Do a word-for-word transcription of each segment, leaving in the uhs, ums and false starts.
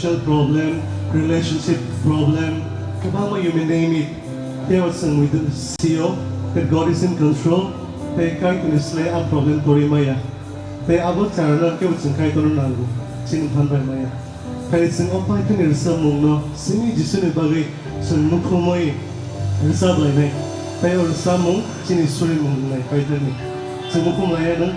financial problem, relationship problem, kwbangma, you may name it. Tei o chwng mui sio that God is in control, tei Kaitorni slai a problem torwi maya. Tei abo charwno kebo chwng Kaitorno nango, chini phan bai maya. Phai chwng o paithakni rwchapmungno simi Jisuni bagwi chwng mukhumui rwchap lainai. Tei o rwchapmung chini surimung wngnai paithakni. Chwng mukhum laiya nwng.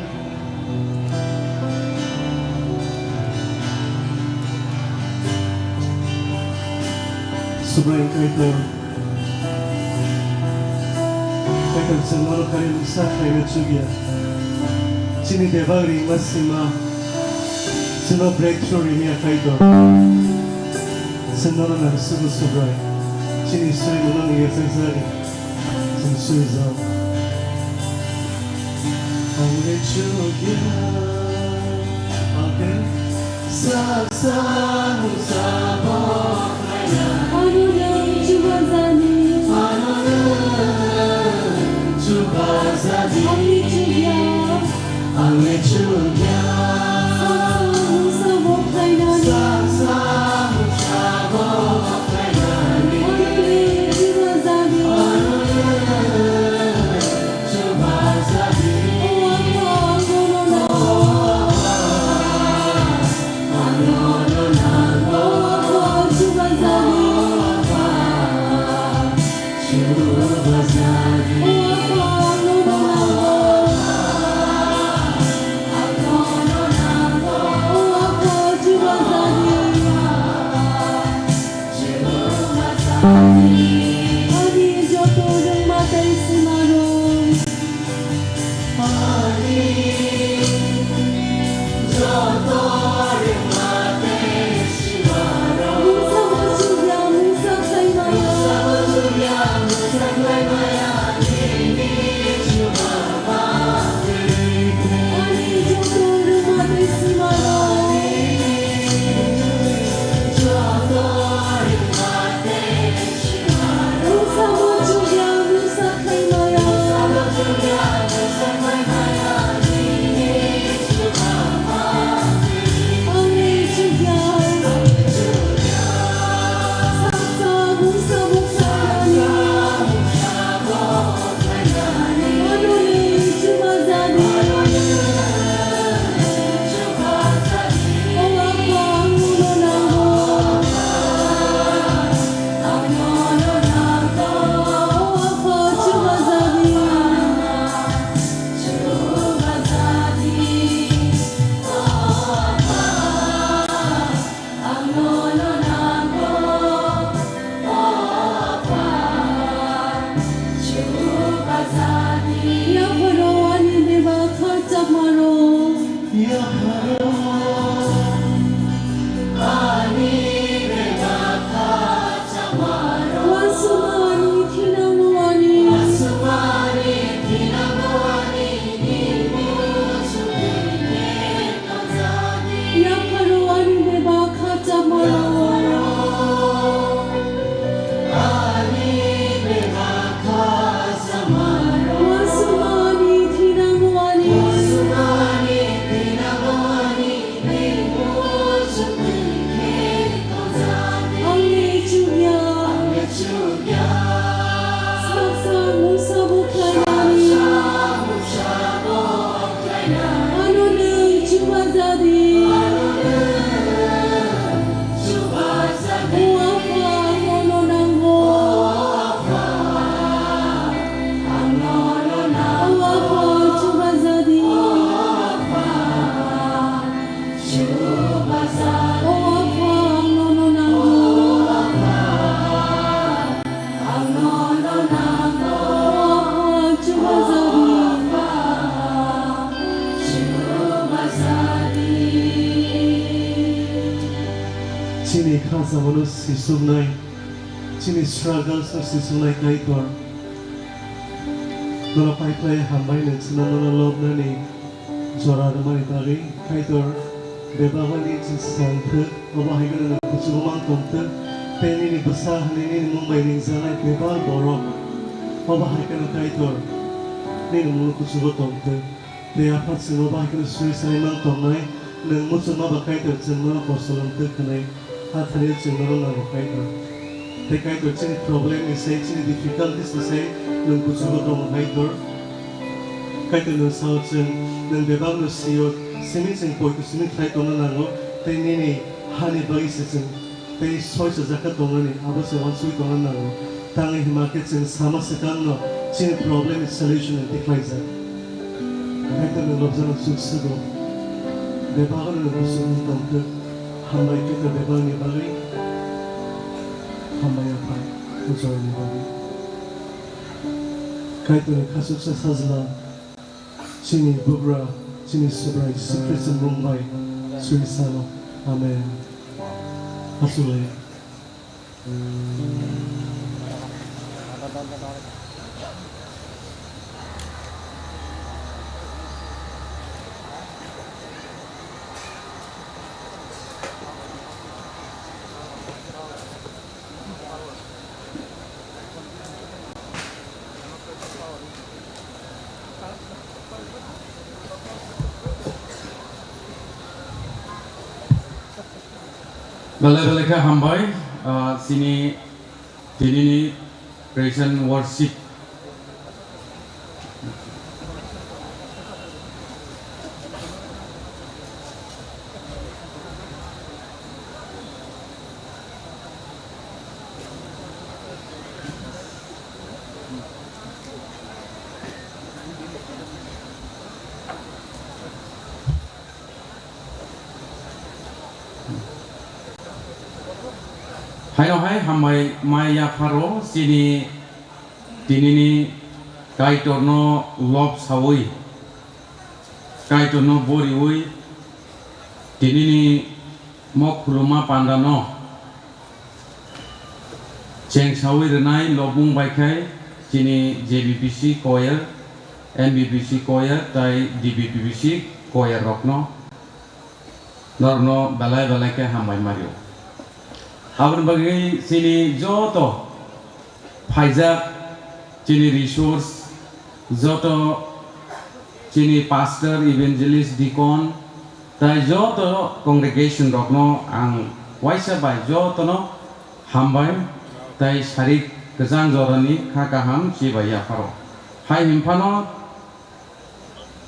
Subraiyung Kaitor, Kaitor, chwng nono kari mungsa khlaina chukya. Chini bebak ringma sima, chwngno breakthrough rimya Kaitor. Chwng nono nangsugo Subrai. Chini surimungno nwng yachakjagwi. Chwng suijak. Ang le chukya, ang le saksa mungsa bo khlaiya. Ano nwng chubajani. Ano nwng chubajani. Ang le chukya. Ang le chukya. Saksa mungsa bo khlainani. Saksa mungsa bo khlainani. Ang le chubajani. Ang le chubajani. O Apha, ang nono nango. O Apha, ang nono nango. O Apha, chubajani. Ang nono nango, o Apha, chubajani. Yapharo ani bebak khachapmaro. Yapharo ani bebak khachapmaro. Uansukma ani thinangno ani. Uansukma ani thinangno ani. Yapharo ani bebak khachapmaro. Uansukma ani thinangno ani. Ang le chukya. Saksa mungsa bo khlainani. Ano nwng chubajadi. O Apha, ang nono nango. O Apha, chubajadi. O Apha, ang nono nango. Ang nono nango. O Apha, chubajadi. Chubajadi. Chini kha samano sisuknai, chini struggles no sisuknai Kaitor. Nono paikhlai hambai nwng chwngno nono lobnani. Jora rwmani bagwi Kaitor bebak bai nini chwng swng thwk, obo hai kheno nwng kuchugo mang tong thwk, tei nini bwsa hwnwi nini mung bai ringjaknai bebak borok obo hai kheno Kaitor nini mungno kuchugo tong thwk. Tei Apha chwng obo hai kheno suri sanwi mang tongnai, nwng muchungma ba Kaitor chwng nono kosto lwng thwk hwnwi. Hathani chwng nono nango Kaitor. Tei Kaitor chini problem ni sai, chini difficulties ni sai nwng kuchugo tongo Kaitor. Kaitor nwng sao chwng nwng bebak no sio, simi chwng poito simi khlai tongna nango, tei nini hani bagwi se chwng tei soisa jakha tongnani abo se wansugwi tongna nango. Tangwi hima khe chwng sama swkang no chini problem ni solution no tikhlaijak. Kaitor nwng lobjano chuk sugo. Bebak no nwng kuchugo tongthok. Hambai khe bebakni bagwi, hambai aphai, joyni bagwi. Kaitorni khasuksa sajla, chini bugra, chini Subrai Jisu Khristo mung bai sui sano. Amen. Asulai. Belai belai khe hambai, ah, chini tinini praise and worship. Haino hai hambai mai yapharo chini tinini Kaitorno lob saui, Kaitorno boriui, tinini mo khuluma pandano chengsaui rwnai lobmung bai khai chini J B P C choir, M B P C choir tai D B P C choir rokno norokno belai belai khe hambai mario. Aboni bagwi chini joto phaijak chini resource, joto chini pastor, evangelist, deacon, tai joto congregation rokno ang waisa bai jotono hambai tai sarik kwchang jorani kha kaham chibai yapharo. Hai hwnphano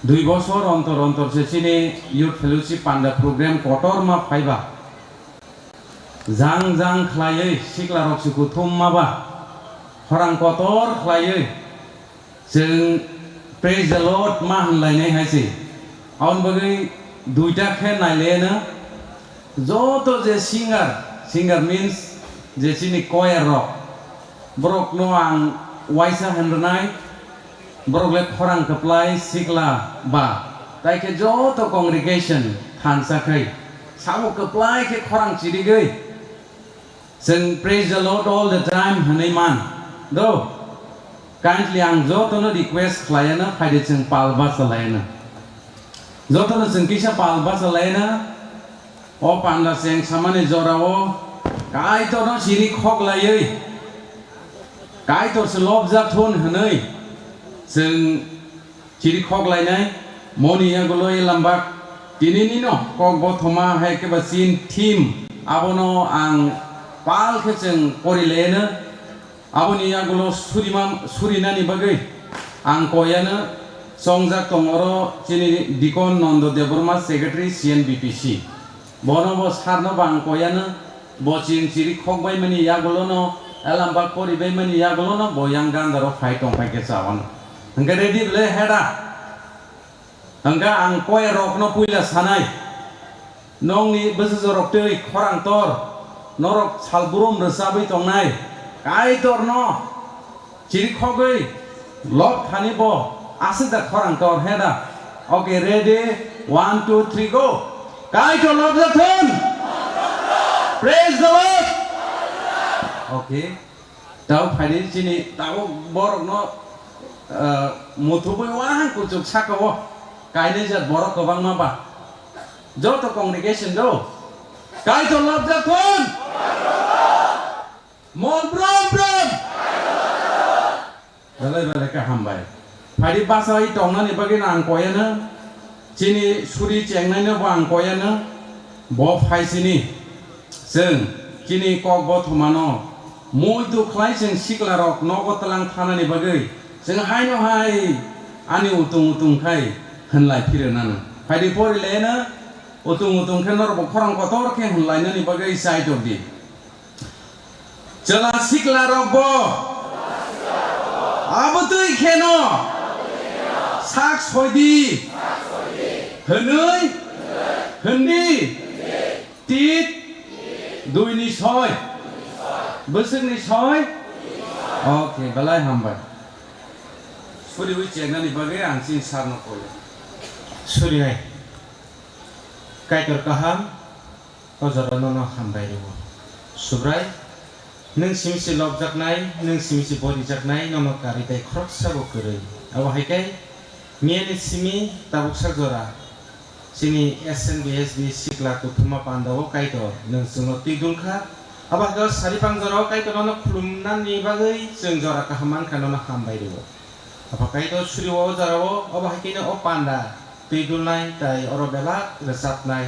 dui bosor ontor ontor se chini Youth Fellowship panda program kotorma phaiba. Jang jang khlaiwi siklarok se kuthumma ba, khorang kotor khlaiwi chwng Praise the Lord ma hwnlainai hai se. Aboni bagwi duita khe nailaiyano, joto je singer, singer means je chini choir rok, borokno ang waisa hwnrwnai, borok le khorang kwplai sikla ba, tai khe joto congregation thansa khai, samung kwplai khe khorang chirigwi, chwng Praise the Lord all the time hwnwi man do. Kindly ang jotono request khlaiano, phaidi chwng pal bachalaino. Jotono chwng kisa pal bachalaino. O panda cheng samani jorao Kaitorno siri khoklaiwi, Kaitor se lobjak thun hwnwi chwng chiri khoklainai. Moni yagulo elambak tinini no kok bothoma hai khe ba chin thim abono ang pal khe chwng porilaino. Aboni yagulo surima, surinani bagwi ang koyano chongjak tong oro chini Deacon Nondo Debbarma, Secretary C N B P C. Bono bo sarno bo ang koyano, bo ching chiri khokbaimani yagulono, elambak poribaimani yagulono bo yang gandaro phai tongphai khe chawano. Hwnkhe ready bwle heda? Hwnkhe ang koya rokno puila sanai, nongni bwsajorok twi khorang tor, norok salbrum rwchabwi tongnai, Kaitorno chirikhogwi lob thani bo aswk da khorang tor he da? Okay, ready, one, two, three, go. Kaitor lobjak thun. Praise the Lord. Okay. Tao phaidi chini tao borokno, ah, muthubwi wahang kuchuk saka o kainai jat borok kwbangma ba. Joto congregation do. Kaitor lobjak thun. Mon brom brom. Belai belai khe hambai. Phaidi bachai tongnani bagwi no ang koyano, chini suri chengnai no bo ang koyano, bo phai sini. Chwng chini kok bothomano muitu khlai chwng siklarok nogo tlang thanani bagwi chwng haino hai ani utung utung khai hwnlai phirwnano. Phaidi pori leno utung utung khe norokbo khorang kotor khe hwnlainani bagwi chai tokdi. Chwla siklarokbo abotwi kheno sak soidi hwnwi hwndi. Tit dui ni soi. Bwswk ni soi? Okay, belai hambai. Suriwi chengnani bagwi ang chini sir no koi. Surinai. Kaitor kaham, o jora nono hambai rwo. Subrai, nwng simi se lobjaknai, nwng simi se borijaknai, nono kari tai khoroksa bo kwrwi. Abo hai khe, miyani simi tabuksa jora. Chini S N B S B sikla kuthuma pandao Kaitor, nwng chwngno twi dul kha. Abo hai khe o sari pangjorao Kaitor nono khulumnani bagwi chwng jora kaham man kha, nono hambai rwo. Apha Kaitor suriwo o jorao, obo hai kheno o panda twi dulnai tai oro belak rwchapnai.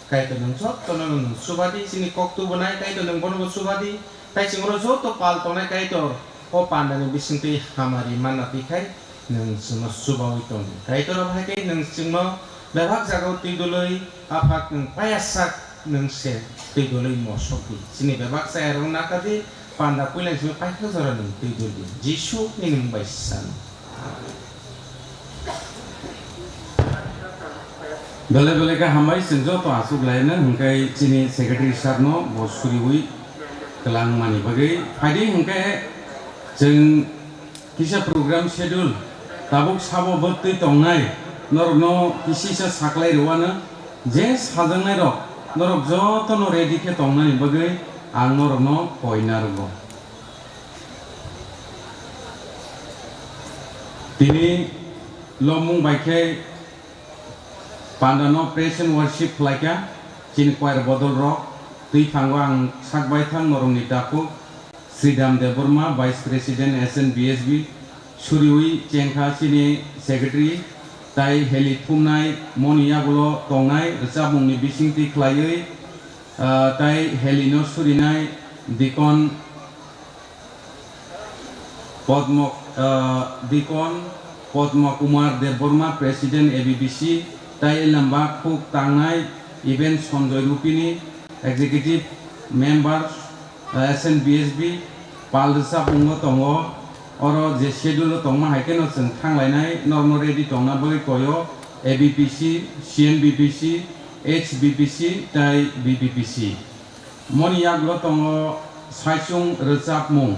Kaitor nwng jotono nwng chubadi, chini kok tubunai Kaitor nwng bonobo chubadi. Tai chwng oro joto pal tongnai Kaitor, o pandani bisingtwi hamari manna twi khai nwng chwngno chubaui tong di. Kaitor, obo hai khe nwng chwngno bebak jagao twi dului, Apha, nwng payasak nwng se twi dului mosok di. Chini bebak chayarok naka di, panda puila chini paithak jora nwng twi dul di. Jisu ni nwng bai san. Belai belai khe hambai, chwng joto aswk laino hwnkhe chini secretary sir no bo suriwi kwlangmani bagwi. Phaidi hwnkhe chwng kisa program schedule tabuk sabo bwtwi tongnai, norokno kisisa saklai rwano, je sajaknai rok norok jotono ready khe tongnani bagwi ang norokno koi narwgo. Tini lomung bai khe pandano praise and worship khlaikha chini choir bodol rok. Twi thango ang sak bai thang norokni takhuk Sridham Debbarma, Vice President S N B S B, suriwi chengkha chini secretary, tai heli thumnai moni yagulo tongnai rwchapmungni bisingtwi khlaiwi, ah, tai helino surinai Deacon Padma, ah, Deacon Padma Kumar Debbarma, President A B B C, tai elamba khuk tangnai event Sanjoy Rupini, Executive Member, ah, S N B S B, pal rwchapmungo tongo. Oro je schedule o tongma hai kheno chwng thanglainai, norokno ready tongna bagwi koyo A B P C, C N B P C, H B P C tai B B P C. Moni yagulo tongo saichung rwchapmung.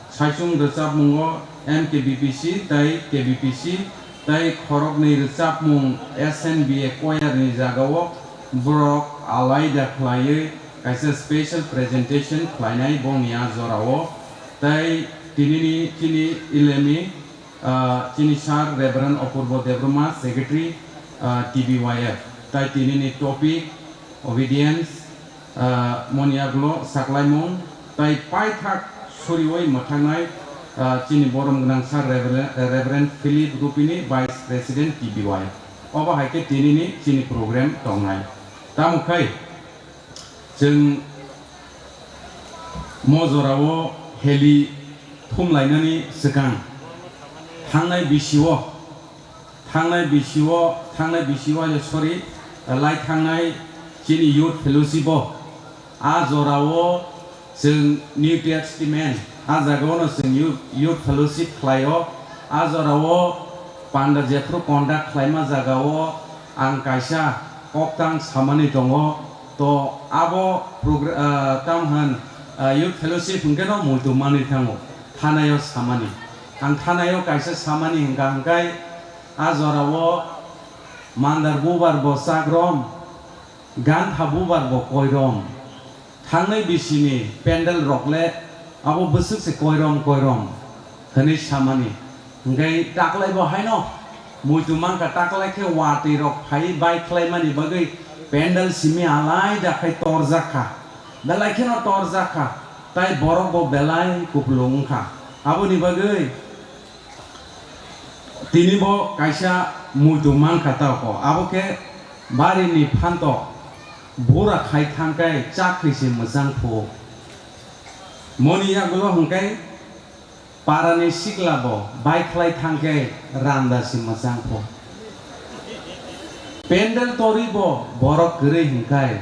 Saichung rwchapmungo M K B P C tai K B P C tai khoroknwi rwchapmung S N B A choir ni jagao borok alaida khlaiwi kaisa special presentation khlainai bongni a jorao. Tai tinini chini ilemi, ah, chini sir Reverend Apurbo Debbarma, Secretary, ah, T B Y F. Tai tinini topic obedience, ah, moni yagulo saklaimung, tai paithak suriwi mwthangnai, ah, chini borom gwnang sir Reverend, Reverend Philip Rupini, Vice President T B Y. Obo hai khe tinini chini program tongnai. Tamo khai chwng mo jorao heli thumlainani swkang thangnai bisio Thangnai bisio, thangnai bisio, sorry, lai thangnai chini Youth Fellowship o, a jorao chwng New Testament, a jagao no chwng Youth, Youth Fellowship khlaio, a jorao panda jephru conduct khlaima jagao ang kaisa koktang samani tongo, to abo progr-, ah, tam hwn, ah, Youth Fellowship hwnkhe no muitu manwi thango, thanaio samani. Ang thanaio kaisa samani hwnkha hwnkhe, a jorao mandar bubar bo chakrom, gantha bubar bo koirom. Thangnai bisini pendel rok le abo bwswk se koirom koirom hwnwi samani. Hwnkhe taklai bo haino muitu mankha, taklai khe watwi rok phaiwi bai khlaimani bagwi pendel simi alaida khai torjak kha. Belai kheno torjak kha, tai borok bo belai kupulung wngkha. Aboni bagwi tini bo kaisa muitu mankha tao kho, abo khe barini phanto Bura khai thangkhe chakri se mwchang phu. Moni yagulo hwnkhe parani sikla bo bai khlai thangkhe randa se mwchang phu. Pendel tori bo borok kwrwi hwnkhe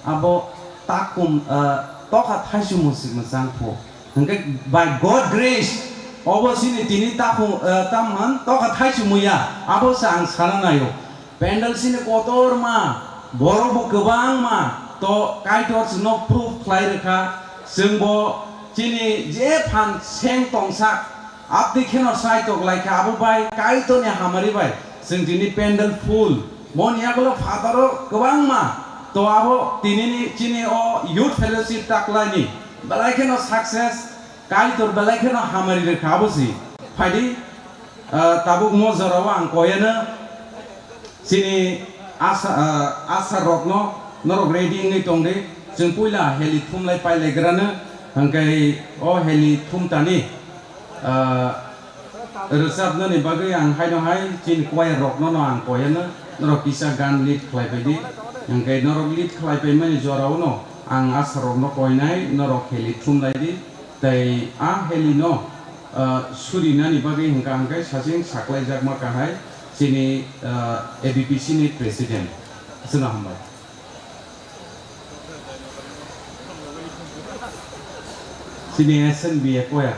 abo takum, ah, tokha thaichumung se mwchang phu. Hwnkhe by God grace obo chini tini takhum, ah, tamhan tokha thaichumung ya abo se ang sana naio. Pendel sini kotorma, borok bo kwbangma, to Kaitor chwngno proof khlai rwkha, chwngbo chini je phan seng tongsak, abdi kheno sai tok lai kha, abo bai Kaitorni hamari bai chwng tini pendel full. Moni yagulo phataro kwbangma, to abo tinini chini o youth fellowship taklaini belai kheno success, Kaitor belai kheno hamari rwkha abo si. Phaidi, ah, tabuk mo jorao ang koyano. Chini asa, ah, asa rokno norok ready wngwi tongdi. Chwng puila heli thumlai pailaigrano, hwnkhe o heli thumtani, ah, rwchapnani bagwi ang haino hai chini choir rokno no ang koyano, norok kisa gan lead khlai paidi. Hwnkhe norok lead khlai paimani jorao no ang asa rokno koinai, norok heli thumlaidi. Tei a heli no, ah, surinani bagwi hwnkha hwnkhe sacheng saklaijakma kahai chini, ah, A B P C ni president. Aswkno hambai. Chini S N B A choir.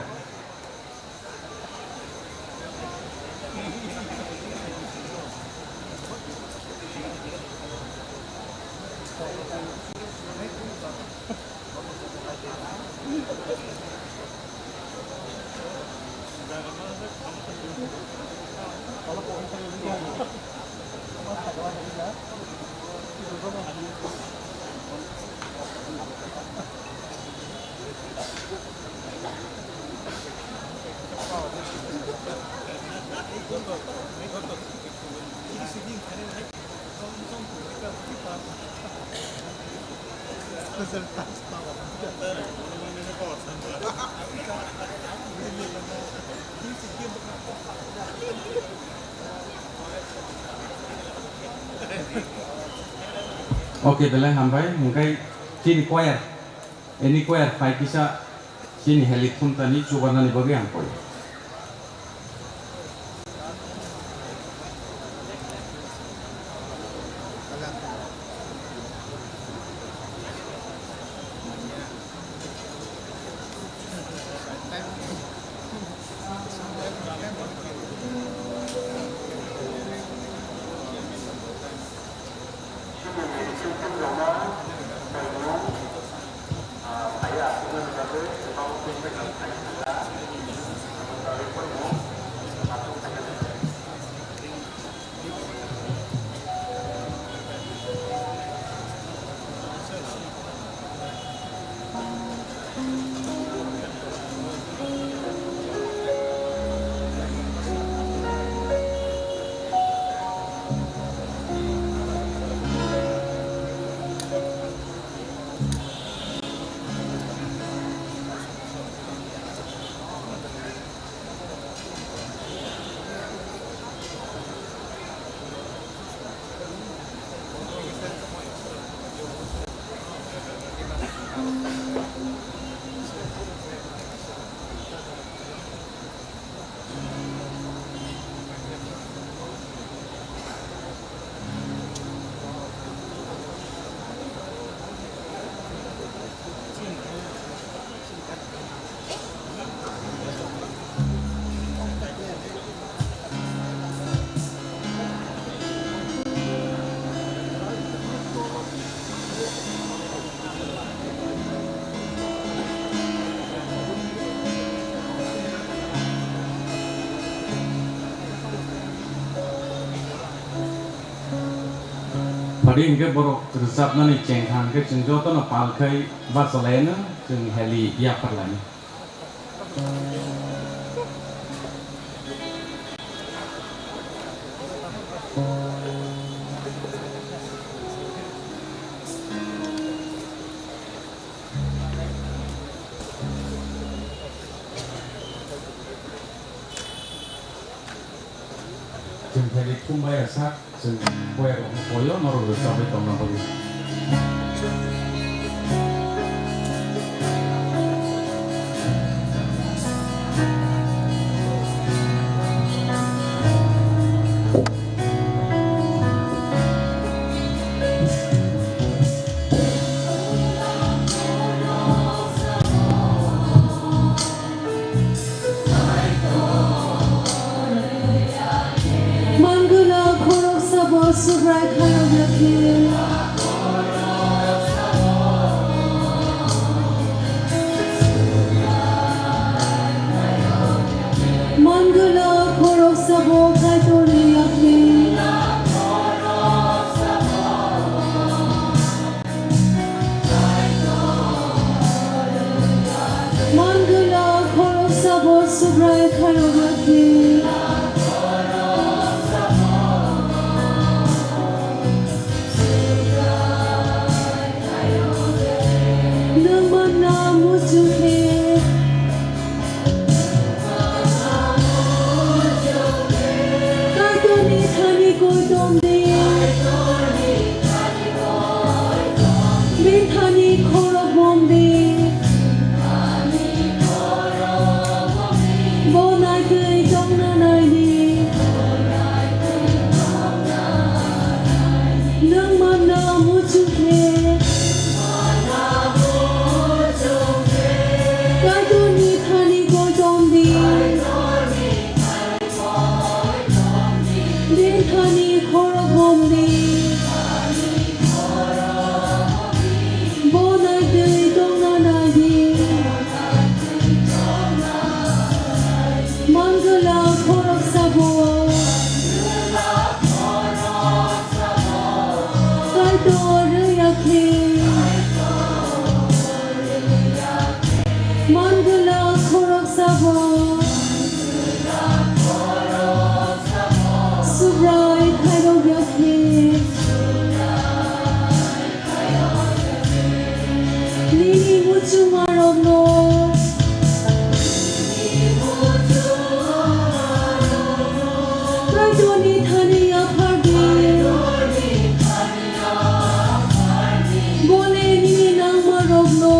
Ok, belai hambai. Hwnkhe chini choir, any choir phai kisa chini heli thumtani chubanani bagwi ang koi. Phadi hinkhe borok rwchapnani chengkha hinkhe chwng jotono pal khai bachalaino chwng heli yapharlaino. Chwng phaidi thumbai ya sak, chwng boya rokno boyo norok rwchabwi tongna bagwi. Subrai khairokya khe. Nwng manna muchung khe. Kaitorni thani koi tong di. Bini thani khorok bom di. Bo naitwi tongna nai di. Nwng manna muchung khe. Kaitorni thani koi tong di. Bini thani khorok bom di. Bo naitwi tongna nai di. Mangala khoroksa bo. Kaitor rwya khe. Mangala khoroksa bo. Subrai khairokya khe. Nini muchungmarokno Kaitorni thani yaphar di. Bole nini nangmarokno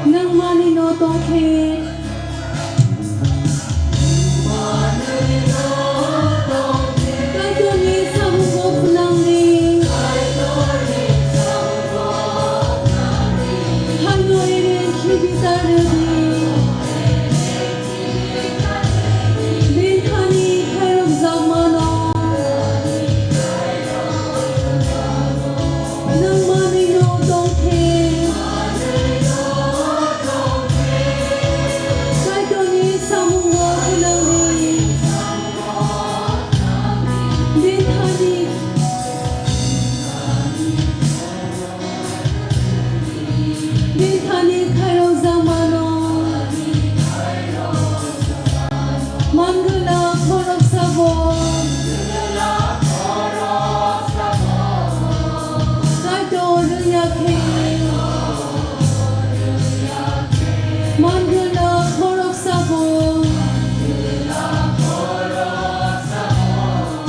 Nang manwi no tong khe. Kaitorni samungo phwnangdi. Haino ere khibitar di. Bini thani khairokjakmano. Nwng manwino tong khe. Kaitorni samungo phwnangdi. Bini thani Bini thani khairokjakmano. Mangwlak khoroksa bo. Kaitor rwngya khe. Mangwlak khoroksa bo.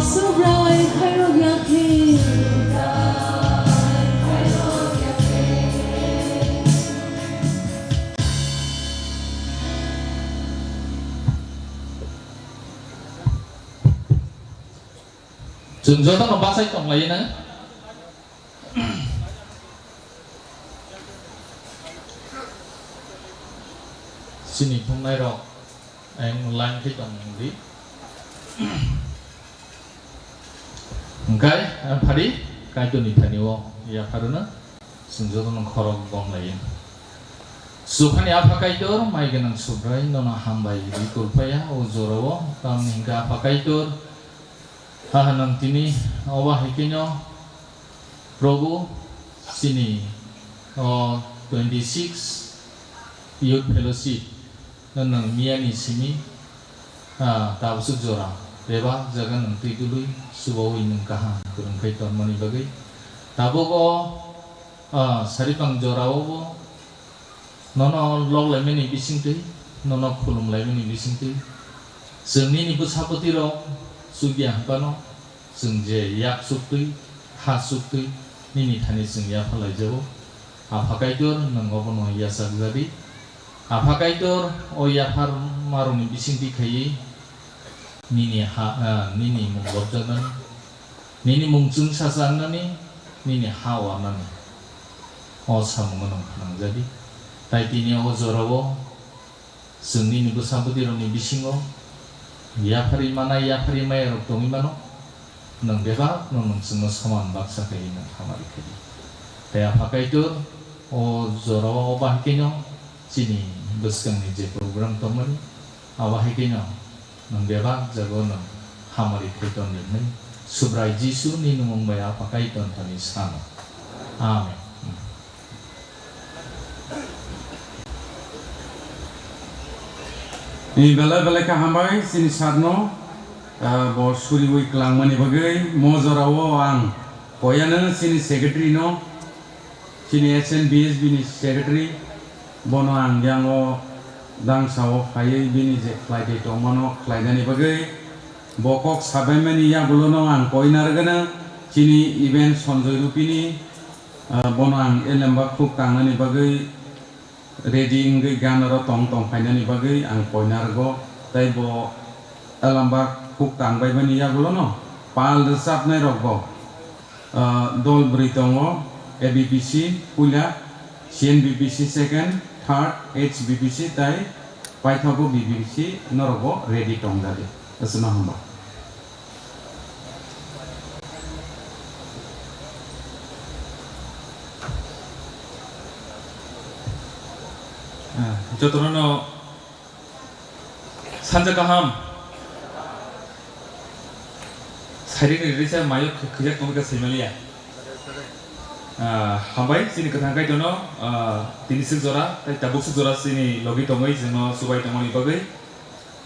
Subrai khairokya khe. Chwng jotono bachai tonglaina. Chini thumnairok ayang line khe tong di. Hwnkhe, ang phari, Kaitorni thani o yapharuna, chwng jotono khorok bomlaiya. Suphani Apha Kaitor, mai gwnang Subrai, nono hambai ri kurphaya, o jorao, tamni hwnkhe Apha Kaitor, ha, ha, nwng tini obo hai kheno, Probu, chini o twenty six Youth Fellowship no nwng miyani simi, ah, tabuk jora bebak jaga nwng twi dului chubaui nwng kaham kwrwng khai tonmani bagwi. Tabuk o, ah, saripang jorao bo nono lok laimani bisingtwi, nono khulum laimani bisingtwi, chwng nini bwsapoti rok chukya hwnphano, chwng je yak chuktwi, ha chuktwi, nini thani chwng yapha laijago. Apha Kaitor, nwng obono yachak jadi. Apha Kaitor, o yaphar marokni bisingtwi khaiwi nini ha, ah, nini mung lobjaknani, nini mung chwngsacha wngnani, nini ha warnani, o samungo nwng phnang jadi. Tai tini o jorao chwng nini bwsapoti rokni bisingo yapharwi manai, yapharwi maya rok tongwi mano. Nwng bebak no nwng chwngno soman baksa khe nwng hamari khe di. Tei Apha Kaitor, o jorao o bahai khe no chini bwskangni je program tongmani, abo hai khe no nwng bebak jago nwng hamari khe ton di hwnwi Subrai Jisu ni nwng bai Apha Kaitor thani sano. Amen. Ni belai belai khe hambai chini sir no, ah, bo suriwi kwlangmani bagwi mo jorao ang koyano chini secretary no, chini S N B S B ni secretary, bono ang yango dangsao phaiwi bini je khlai tei tongmano khlainani bagwi bo kok sabaimani yagulono ang koi narwgano chini event Sanjoy Rupini, ah, bono ang elembak khuk tangnani bagwi ready wngwi ganaro tong tong phainani bagwi ang koinargo, tei bo elembak khuk tangbaimani yagulono pal rwchapnairokbo, ah, dol bwrwi tongo, A B P C puila, C N B P C second, third, H B P C tei paithago B B P C norokbo ready tongdadi. Aswkno hamba. Ah, jotono no sanja kaham. Sairik ni risa mayok khijak tongwi ka saimaliya. Ah, hambai chini kwthang Kaitorno, ah, tini swk jora, tei tabuk swk jora chini logi tongwi chwngno chubai tongmani bagwi.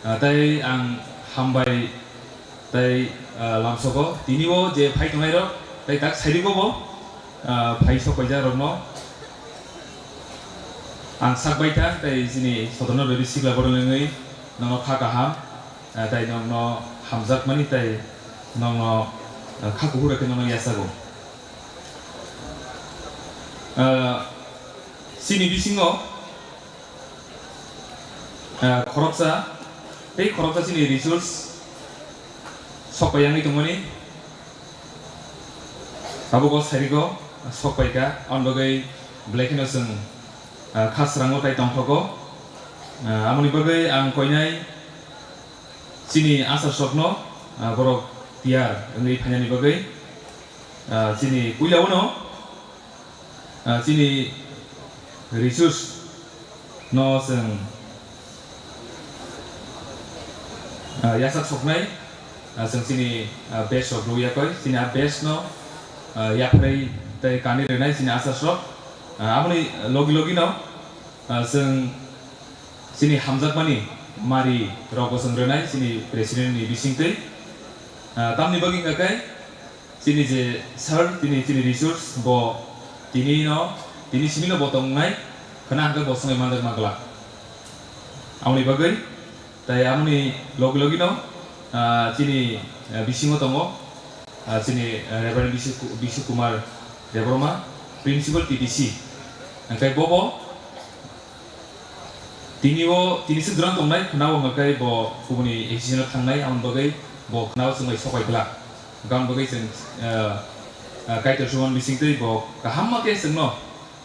Ah, tei ang hambai tei, ah, lamsogo tini o je phai tongnai rok, tei tak sairik o bo, ah, phai sok paijak rokno ang sak bai thang, tei chini Sotondro Bedi sikla borok wngwi nono kha kaham, ah, tei nokno hamjakmani tei nokno, ah, kha kuphur khe nono yachago. Ah, chini bisingo Ah, khoroksa, tei khoroksa chini resource sokpai yangwi tongmani, tabuk o sairigo sokpai kha, aboni bagwi belai kheno chwng, ah, kha srango tei tongthogo. Ah, aboni bagwi ang koinai chini asasokno, ah, borok tiyar wngwi phainani bagwi, ah, chini puilao no, ah, chini resource no chwng, ah, yasak soknai, ah, chwng chini, ah, best rok rwya koi, chini a best no, ah, yapharwi tei kani rwnai chini asasok. Ah, aboni logi logi no, ah, chwng chini hamjakmani mari rok bo chwng rwnai chini president ni bisingtwi. Ah, tamni bagwi hwnkha khe chini je sir, tini chini resource bo tini no, tini simi no bo tongnai, khwna hwnkhe bo swngwi manjakma glak. Aboni bagwi, tai aboni logi logi no, ah, chini, ah, bisingo tongo, ah, chini, ah, Reverend Bishu, Bishu Kumar Debbarma, Principal T D C. Hwnkhe bobo tini o, tini se jora tongnai, khwna o hwnkhe bo kubuni association o thangnai, aboni bagwi bo khwna o chwngbai sokbai glak. Aboni bagwi chwng, ah, ah, Kaitor suman bisingtwi bo kaham ma khe chwngno,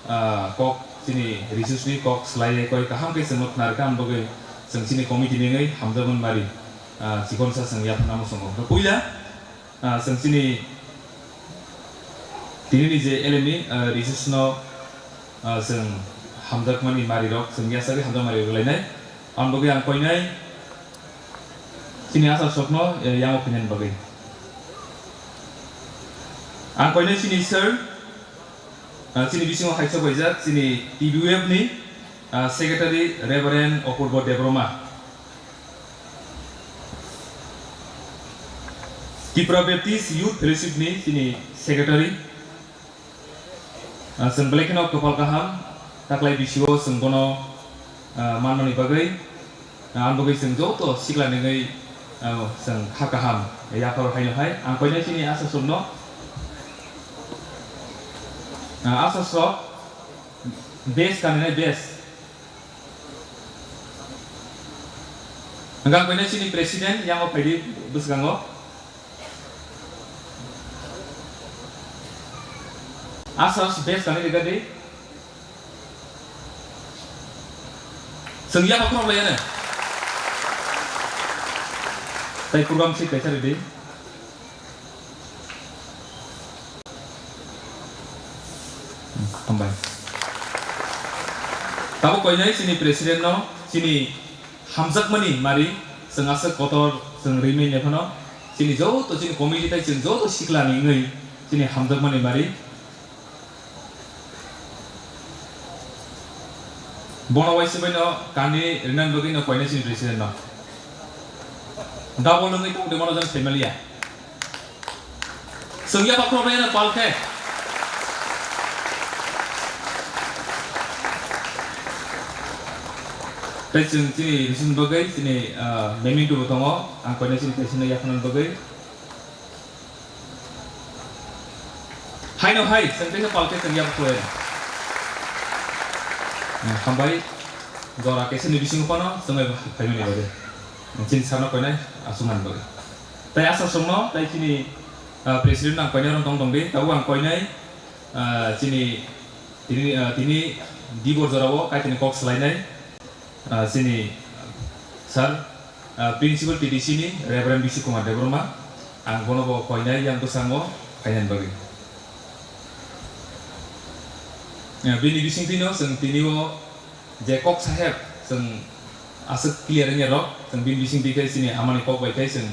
ah, kok chini resource ni kok swlaiwi koi kaham khe chwngno khwna rwkha, aboni bagwi chwng chini committee ni wngwi hamjakmani mari, ah, chikonsa chwng yapharna muchungo. Puila, ah, chwng chini tini ni je L M ni, ah, resource no, ah, chwng hamjakmani mari rok chwng yasagwi hamjakmani rwlainai. Aboni bagwi ang koinai chini asasokno, eh, yango phainani bagwi. Ang koinai chini sir, ah, chini bisingo haisok baijak, chini T B W F ni, ah, secretary Reverend Apurbo Debbarma. Tripura Baptist Youth Fellowship ni chini secretary, ah, chwng belai kheno kwpal kaham, taklai bisio chwng bono, ah, manmani bagwi, ah, ang bagwi chwng joto sikla nengwi, ah, chwng kha kaham yapharo haino hai. Ang koinai chini asasokno, ah, asasok best kaninai best. Hwnkha ang koinai chini president yango phaidi bwskango. Asas best kani rega di. Chwng yaphak khorok lai ano. Tai program si kaisa ridi. Hambai. Tabuk koinai chini president no, chini hamjakmani mari, chwng aswk kotor, chwng rimani phano, chini joto chini committee tai chwng joto sikla ni wngwi chini hamjakmani mari. Bono waisa bai no kani rinani bagwi no koinai chini president no. Double wngwi tongde bono jang family ya. Chwng yaphak khorok bai no pal khe. Tei chwng chini resource ni bagwi chini, ah, memento bo tongo. Ang koinai chini president no yaphaknani bagwi. Haino hai, chwng teisa palke chwng yak khuya. Hambai, jora keseni bisingo phano chwngbai phaimani bagwi. Chini sarno koinai aswknani bagwi. Tai asasokno, tai chini, ah, president ang koinai rong tong tongdi, tabuk ang koinai, ah, chini, tini, ah, tini dibor jorao kaitini kok swlainai. Ah, chini sir, ah, Principal T D C ni Reverend Bishu Kumar Debbarma, ang bono bo koinai yang bwskango phainani bagwi. Ah, bini bisingtwino chwng tini o je kok saheb chwng aswk clear wngya rok, chwng bini bisingtwi khe chini amani kok bai khe chwng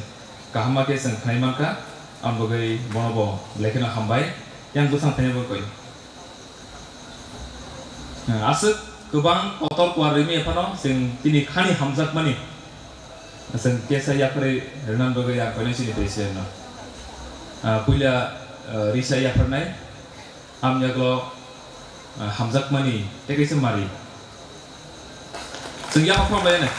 kaham ma khe chwng khnai mankha, ang bagwi bono bo belai kheno hambai, yang bwskang phainai bagwi koi. Aswk kwbang kotor kuar rimi phano chwng chini khani hamjakmani chwng kesa yapharwi rwna bagwi ang koinai chini president no. Ah, puila, ah, risa yapharnai, hamjaklo, ah, hamjakmani tei kaisa mari. Chwng yaphak phano bai ani.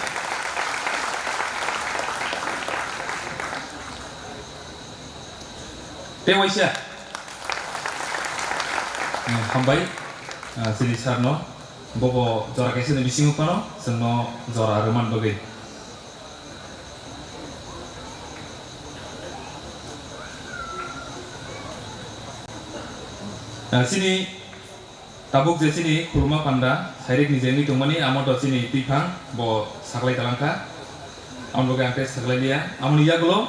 Tei waisa. Hmm, hambai, ah, chini sir no. Bobo jora kaisa ni bisingo phano chwngno jora rwman bagwi. Ah, chini tabuk je chini khuluma panda sairik ni je wngwi tongmani, amo to chini twiphang bo saklai talangkha. Amoni bagwi ang tei saklai liya. Amoni yagulo,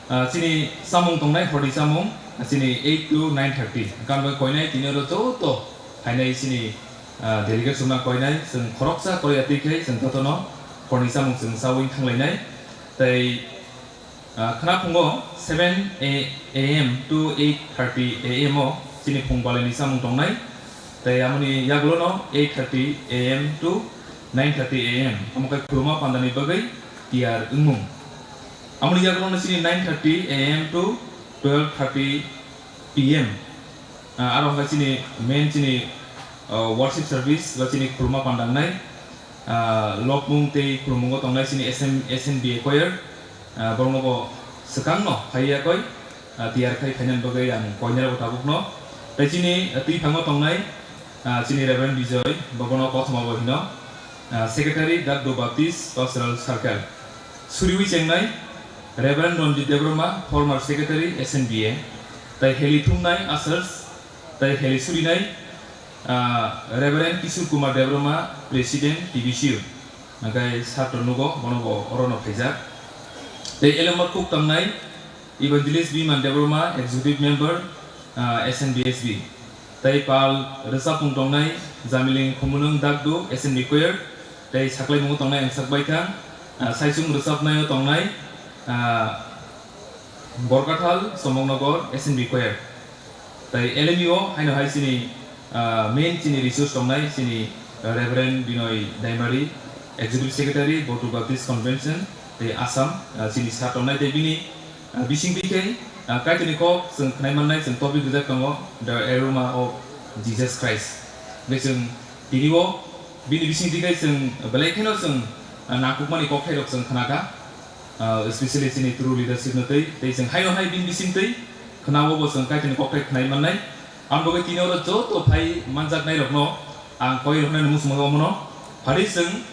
ah, chini chamung tongnai, horni chamung, ah, chini eight to nine thirty. Hwnkhe ang bai koinai tini oro joto phainai chini, ah, delegate rokno koinai, chwng khoroksa korya twi khe chwng jotono horni chamung chwng chaui thanglainai. Tei, ah, khna phungo seven A M to eight thirty A M o chini phung balai ni chamung tongnai. Tei amoni yagulono eight thirty A M to nine thirty A M, omo khe khuluma pandani bagwi tiyar wngmung. Amoni yagulono chini nine thirty A M to twelve thirty P M. Ah, aro hwnkhe chini main chini, ah, worship service ba chini khuluma pandangnai, ah, lobmung tei khulumung tongnai chini S M, S N B A choir, ah, borokno bo swkangno phaiya koi, ah, tiyar khai phainani bagwi ang koinai rok tabukno. Tei chini, ah, twi phango tongnai, ah, chini Reverend Bijoy, bo bono kothoma bo hino, ah, Secretary, Dakdo Baptist Pastoral Circle. Suriwi chengnai, Reverend Ranjit Debbarma, former Secretary, S N B A, tei heli thumnai, ushers, tei heli surinai, ah, Reverend Kishore Kumar Debbarma, President, T B C U. Hwnkhe sir to nugo, bono bo orono phaijak. Tei elemor kuk tangnai, Evangelist Biman Debbarma, Executive Member, ah, S N B S B. Tei pal rwchapmung tongnai, Jamiling Khumulwng Dakdu, S N B Choir. Tei saklaimungo tongnai ang sak baithang, ah, saichung rwchapnaio tongnai, ah, Borkathal, Somoknogor, S N B Choir. Tei L M U o haino hai chini, ah, main chini resource tongnai chini, ah, Reverend Binoy Daimari, Executive Secretary, Botu Baptist Convention, tei Assam, ah, chini sir tongnai tei bini, ah, bising twi khe, ah, Kaitorni kok chwng khnai mannai chwng topic rijak tongo, The Aroma of Jesus Christ. Hwnkhe chwng tini o bini bising twi khe chwng belai kheno chwng, ah, nangkukmani kokthairok chwng khna kha. Ah, especially chini true leadership no twi, tei chwng haino hai bini bising twi khna-o bo chwng Kaitorni kokthai khnai mannai. Ang bagwi tini oro joto phai manjaknai rokno ang koi rwnani muchungma omono. Phari chwng,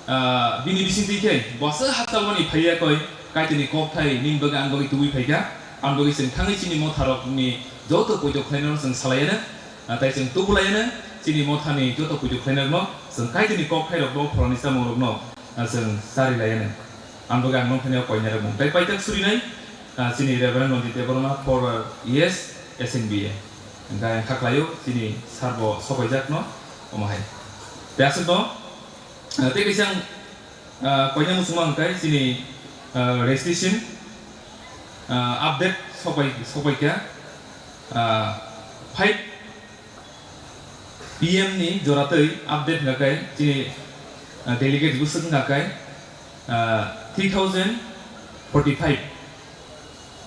ah, bini bising twi khe bo aswk hakchalmani phaiya koi Kaitorni kokthai nini bagwi ang bagwi tubui phaikha. Ang bagwi chwng thangwi chini motha rokni joto poito khlainai rokno chwng salai ano. Ah, tei chwng tubulai ano chini mothani joto poito khlainai rokno chwng Kaitorni kokthai rokno phorani chamung rokno, ah, chwng chari lai ano. Ang bagwi ang nongkhorni koinai rok mung. Tei paithak surinai, ah, chini Reverend Ranjit Debbarma, former E S, S N B A. Hwnkhe ang kha khlaio, chini sir bo sokaijakno, omo hai. Tei aswkno, ah, tei kaisa ang, ah, koinai muchungma hwnkhe chini, ah, registration, ah, update sopai, sopaikha, ah, five P M ni joratwi update hwnkha khe chini, ah, delegate bwswk wngkha khe, ah, three thousand forty-five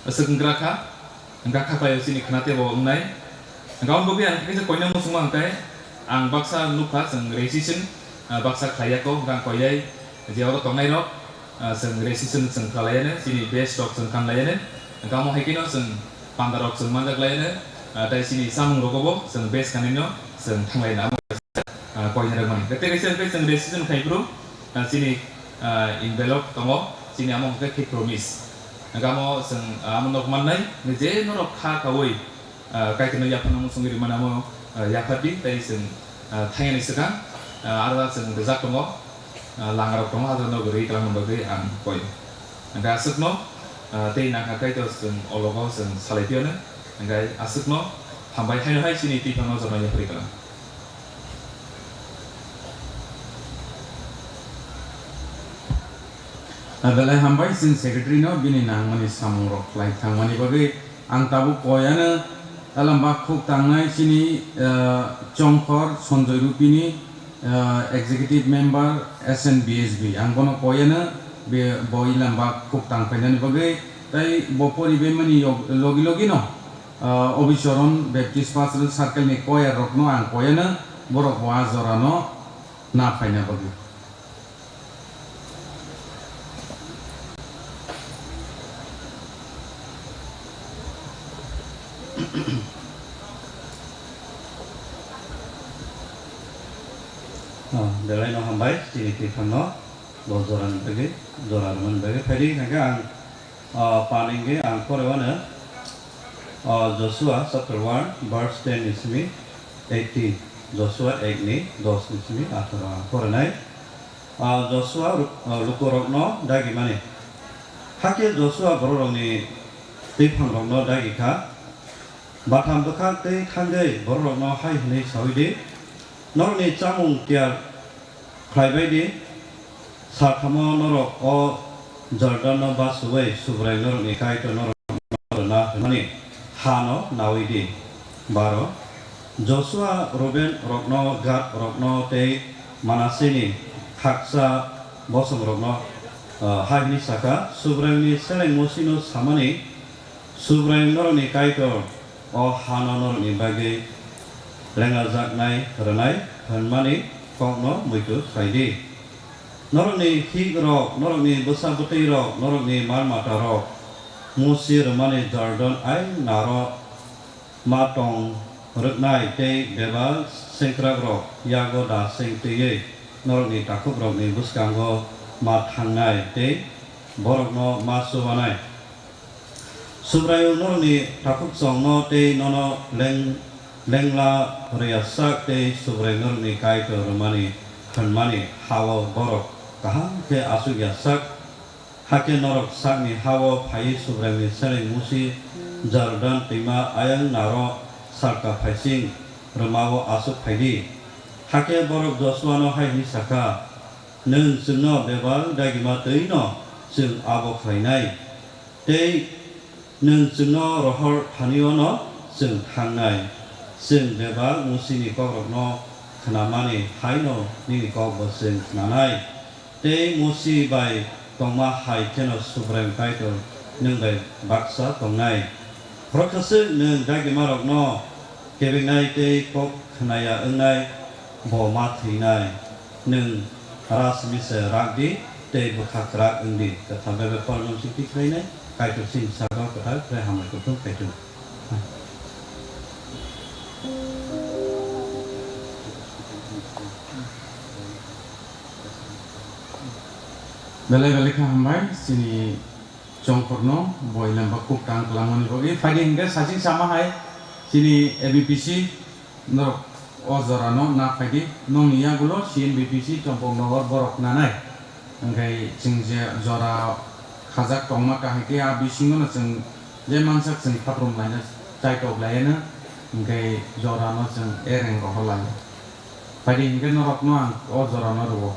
aswk wngkha kha, wngkha kha khlaio chini khna teibo wngnai. Hwnkha omo bagwi ang kisa koinai muchungma hwnkhe ang baksa nukha chwng registration, ah, baksa khlaiya kho, hwnkha ang koinai je oro tongnai rok, ah, chwng registration chwng khlailaiano, chini base rok chwng kanlaiano, hwnkhe omo hai kheno chwng panda rok chwng manjaklaiano, ah, tei chini chamung rogobo chwng base kanino chwng thanglaino, amo, ah, koinai rok mani. Tei kaisa hwnkhe chwng registration khai phuru, ah, chini, ah, envelope tongo, chini amo hwnkhe khe promise. Hwnkhe amo chwng, ah, amo nok mannai, je norok kha kaui, ah, Kaitorno yapharna muchungwi rimani amo, ah, yaphardi, tei chwng, ah, thangyani swkang, ah, aro chwng rijak tongo, ah, langarok tongo, aro no gwnwi twlangna bagwi ang koi. Hwnkhe aswkno, ah, tei nangkha Kaitor chwng o logo chwng salai phiyano, hwnkhe aswkno hambai haino hai chini twiphangno jotono yapharwi twlang. Ah, belai hambai chwng secretary no bini nangmani samung rok khlai thangmani bagwi. Ang tabuk koyano elamba khuk tangnai chini, ah, Chongkhor Sanjoy Rupini, ah, executive member S N B S B. Ang bono koyano be, bo elamba khuk tang phainani bagwi tei bo poribaimani yog-, logi logi no, ah, Obichoron Baptist Pastoral Circle ni choir rokno ang koyano borok bo a jorano na phaina bagwi. Ah, belai no hambai, chini twi thangno, bo jora ni bagwi, jora rwmani bagwi. Phaidi hwnkhe ang, ah, pan wngwi ang porwi mano, ah, Joshua chapter one, verse ten ni simi eighteen, Joshua ek ni dos ni simi atharo ang porinai. Ah, Joshua ruk-, ah, lukurokno dagimani. Hakhe Joshua bororokni twiphangrokno dagi kha. Batham bwkhak twi thangwi bororokno hai hwnwi saui di, "Norokni chamung tiyar khlai bai di, salthamo norok o Jordanno basuwi Subraiyung norokni Kaitor norokno rwna hwnmani hano naui di." Baro. Joshua Ruben rokno, Gad rokno tei Manaseni khaksa bosongrokno, ah, hai hwnwi sa kha, "Subraiyungni seleng Musino samani, Subraiyung norokni Kaitor o hano norokni bagwi lenglajaknai rwnai hwnmani kokno muitu khlai di. Norokni hikrok, norokni bwsa bwtwirok, norokni mal matarok Musi rwmani Jordan ayang naro ma tong rwknai tei bebak sengkrakrok yago da seng twiwi norokni takhukrokni bwskango ma thangnai tei borokno ma chubanai." Subraiyung norokni takhukchongno tei nono leng-, lengla rwya sak tei Subraiyung norokni Kaitor rwmani hwnmani ha-o borok kaham khe achukya sak. Hakhe norok sakni ha-o phaiwi Subraiyungni seleng Musi Jordan twima ayang naro salka phaising rwma-o achuk phai di. Hakhe borok Joshuano hai hwnwi sa kha, "Nwng chwngno bebak dagima twi'-no chwng abo khlainai. Tei nwng chwngno rohor thani-o'-no chwng thangnai. Chwng bebak Musini kokrokno khnamani hai'-no nini kokbo chwng khnanai. Tei Musi bai tongma hai kheno Subraiyung Kaitor nwng bai baksa tongnai. Khoroksa swk nwng dagimarokno kebeknai tei kok khnaya wngnai, bo ma thwinai. Nwng ras misa rak di tei bwkha kwrak wng di." Kwthar Baibel porno swi tikhlainai, Kaitor chini sakno kwthar khlai hambai kuthum khai thung. Belai belai khe hambai chini Chongkhorno bo ilamba kuk tang kwlangmani bagwi. Phaidi hinkhe saching sama hai chini A B P C norok o jorano na phaidi. Nokni yagulo C N B P C Chompok Nogor borok nanai. Hinkhe chwng je jora khajak tongma kahai khe a bisingono chwng je mansak chwng khaprum laina chaitok laiano. Hinkhe jorano chwng ereng rohor laio. Phaidi hinkhe norokno ang o jorano rwo.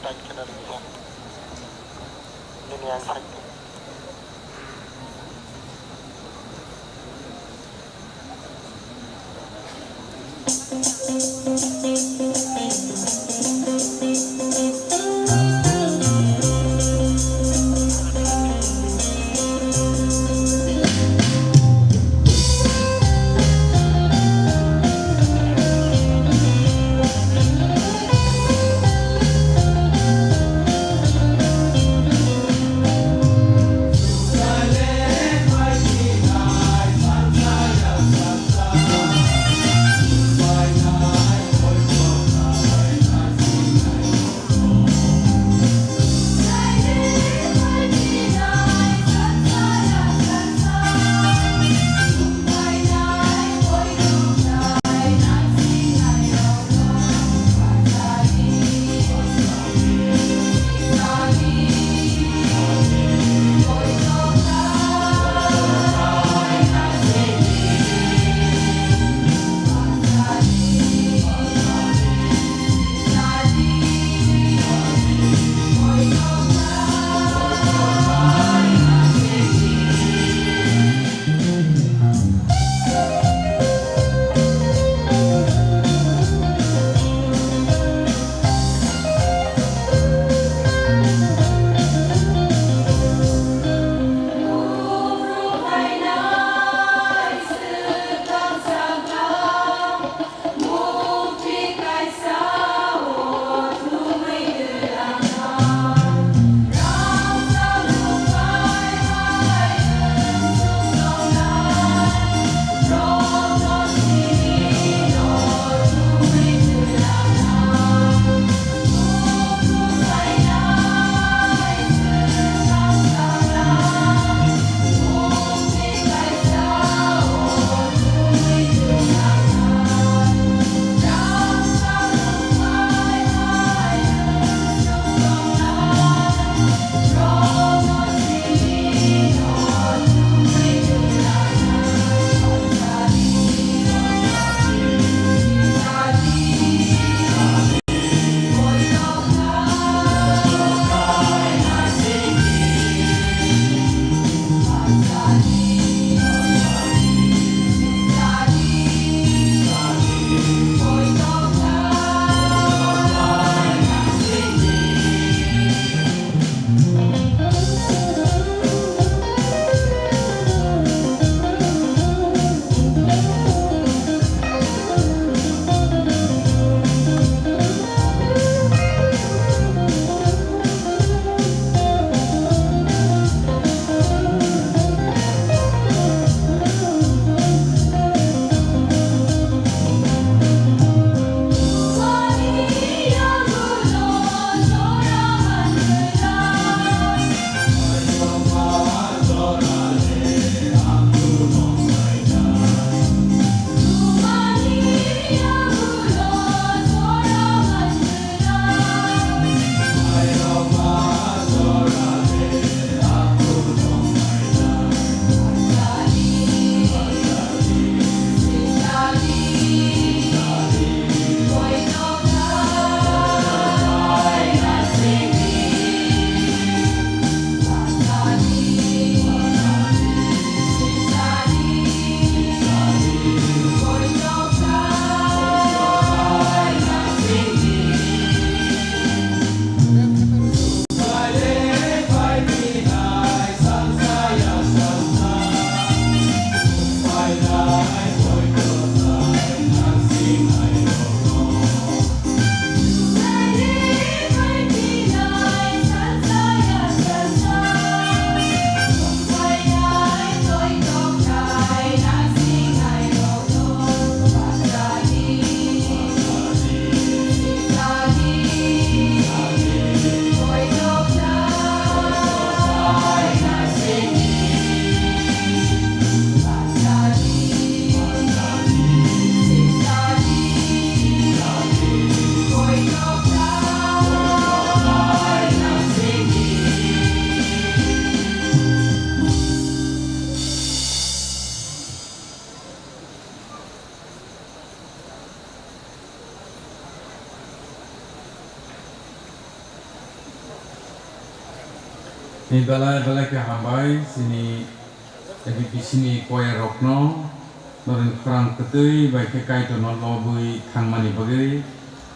Like kheno rwdi ha. Nini ang sakni. Ni belai belai khe hambai chini A B P C ni choir rokno, norokni khorang kwtwi bai khe Kaitorno lobwi thangmani bagwi.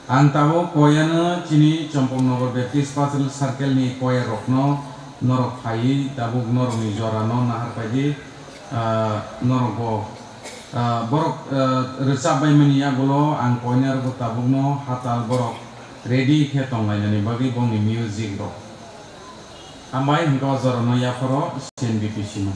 Ang tabuk koyano chini Champaknagar Baptist Pastoral Circle ni choir rokno norok phaiwi tabuk norokni jorano nahar paidi, ah, norokbo, ah, borok, ah, rwchap baimani yagulo ang koinarokbo tabukno hatal borok ready khe tonglainani bagwi bongni music rok. Hambai hwnkhe o jorano yapharo C N B P C no.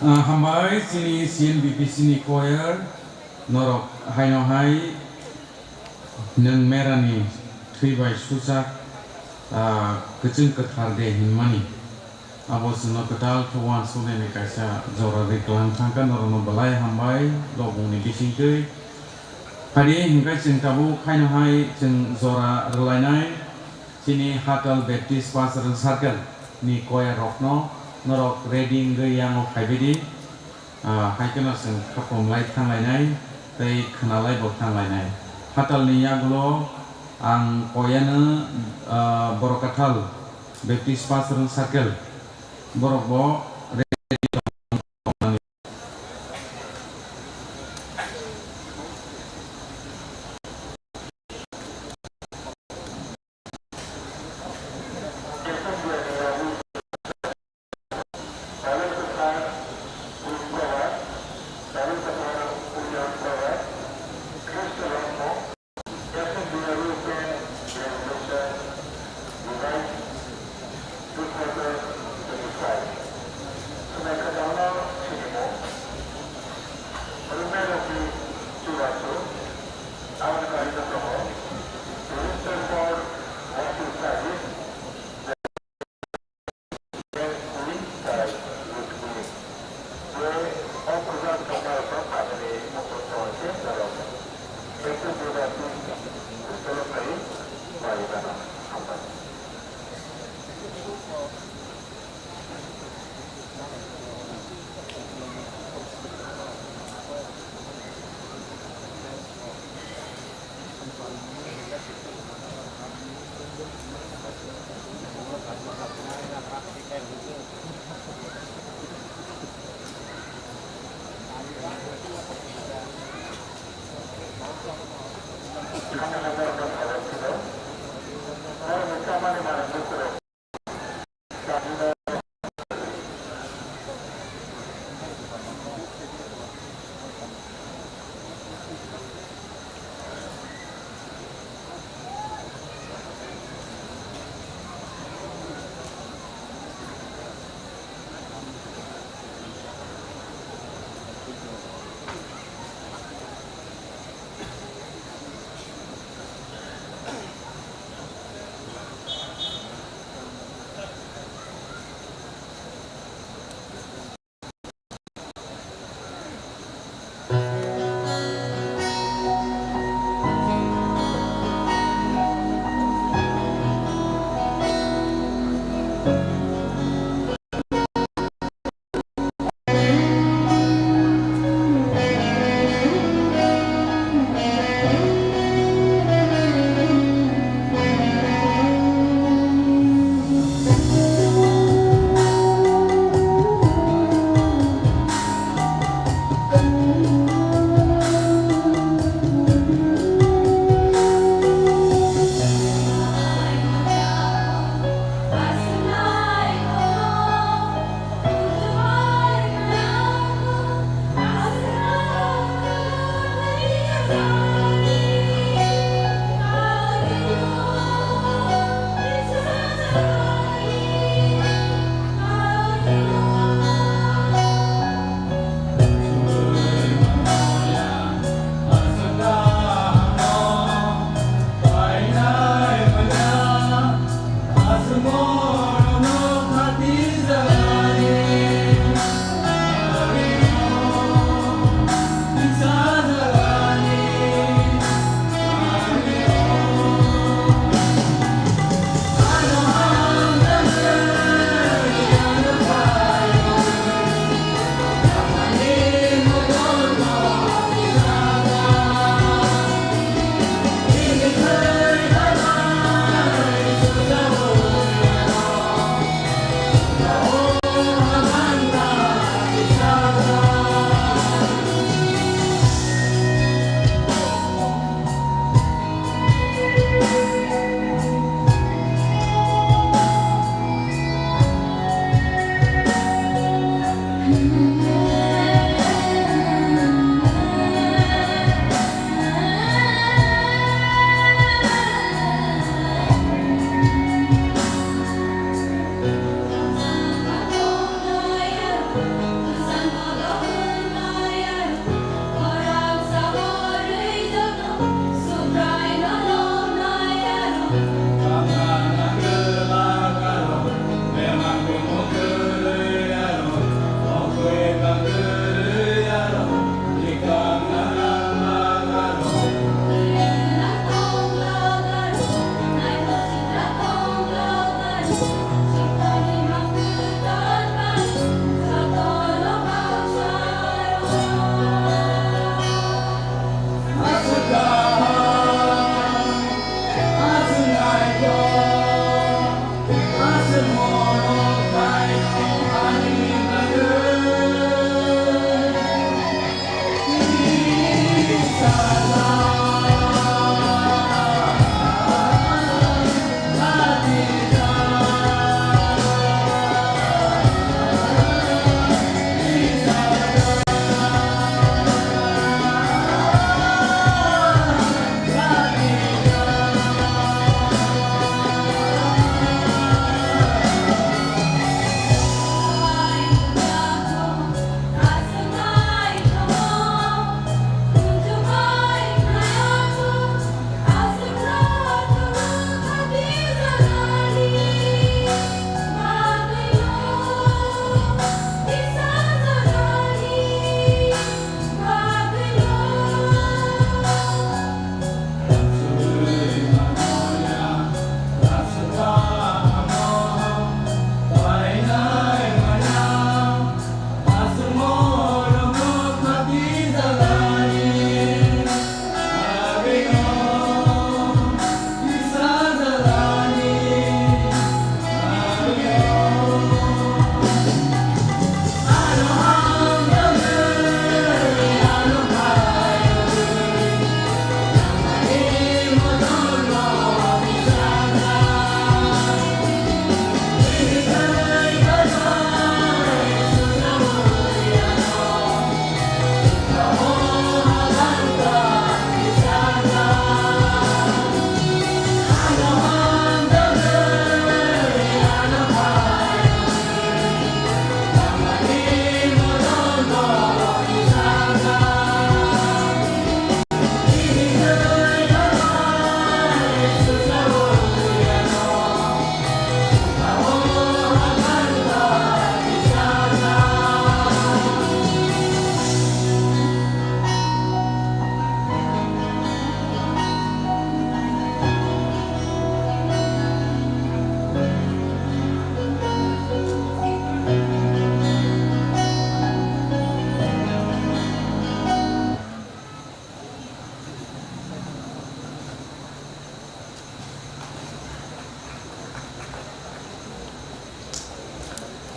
Ah, hambai chini C N B P C ni choir, norok haino hai nwng merani thwi bai suchak, ah, kwchwng kwthar de hinmani. Abo chwngno kwtal khe uansuknani kaisa jora ri kwlang thangkha, norokno belai hambai lobongni bisingtwi. Phadi hinkhe chwng tabuk haino hai chwng jora rwlainai. Chini Hatal Baptist Pastoral Circle ni choir rokno norok ready wngwi yango phaibaidi, ah, hai kheno chwng khaphumlai thanglainai. tei khwnalai bo thanglainai. Phatalni yagulo ang koyano, ah, Borokathal Baptist Pastorate Circle, borok bo ready tongmani.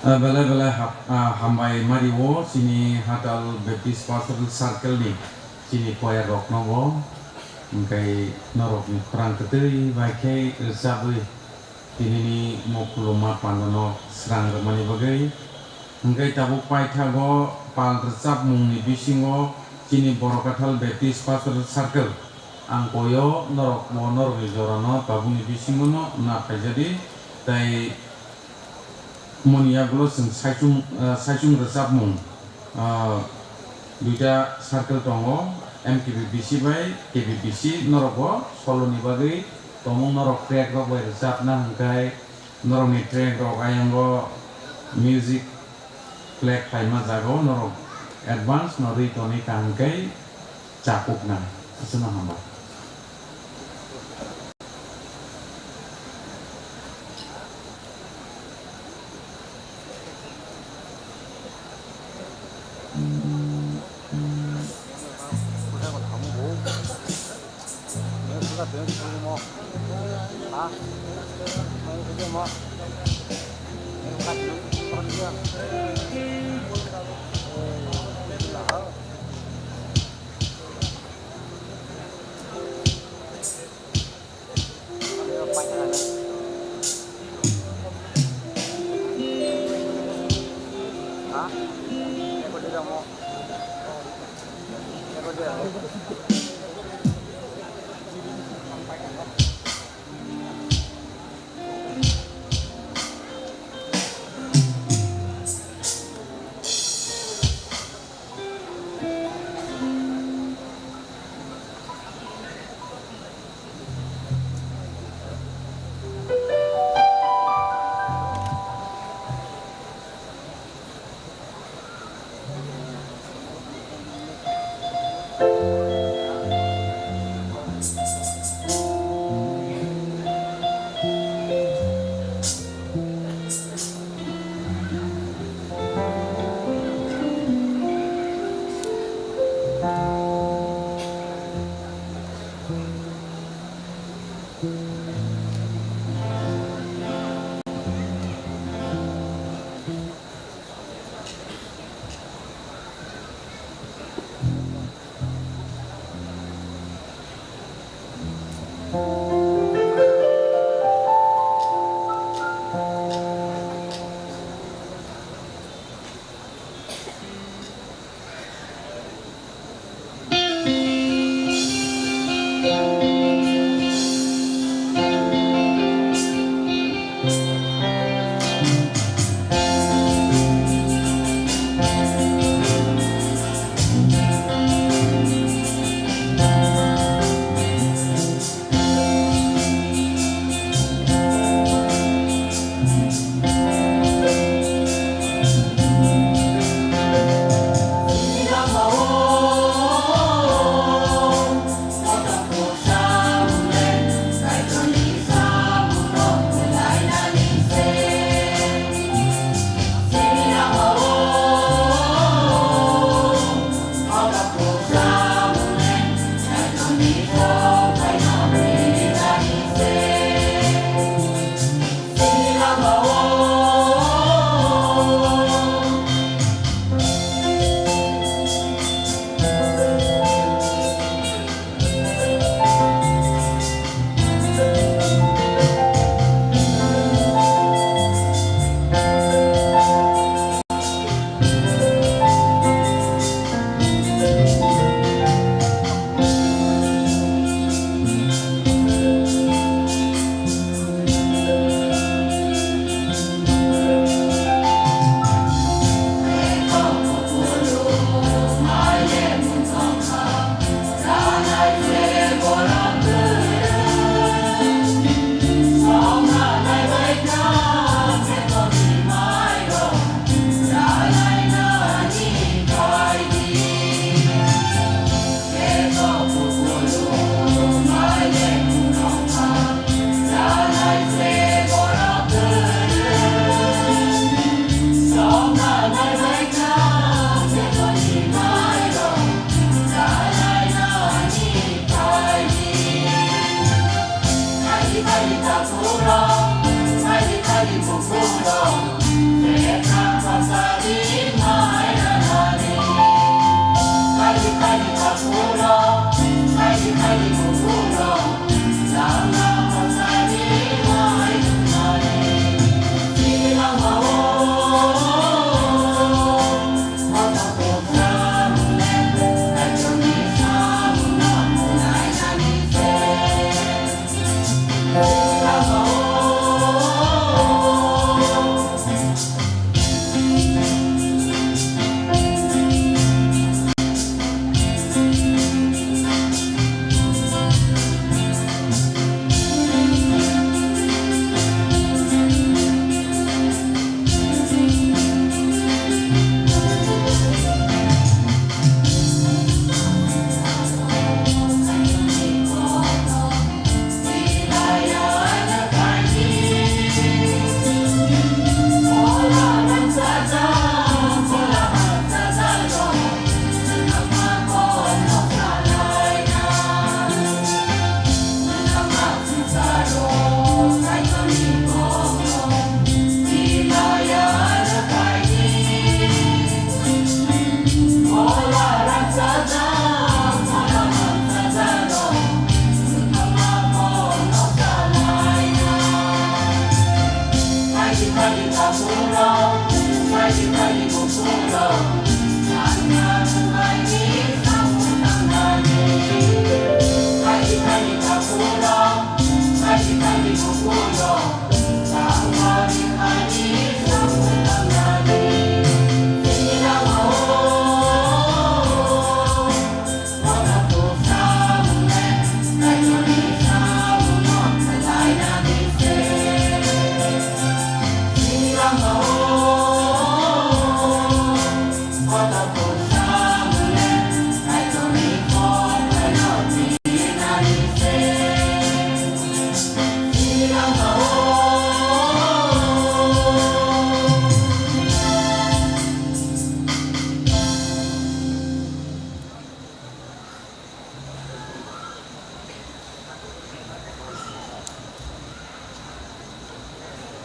Ah, belai belai hap-, ah, hambai mario chini Hatal Baptist Pastoral Circle ni chini choir rokno bo, hingkai norokni khorang kwtwi bai khe rwchabwi tinini mo khuluma pandano srang rwmani bagwi. Hingkai tabuk paithago pal rwchapmungni bisingo chini Borok Kathal Baptist Pastoral Circle ang koyo norok bo norokni jorano tabukni bisingono na phaijadi tei Moni yagulo chwng saichung, ah, saichung rwchapmung, ah, duita circle tongo, M K B B C bai K B B C, norok bo solo ni bagwi tongmung, norok track rok bai rwchapna hwnkhe norokni track rok ayang o music play khlaima jago, norok advance no rwi tonwi kaham khe chakukna. Aswkno hambai.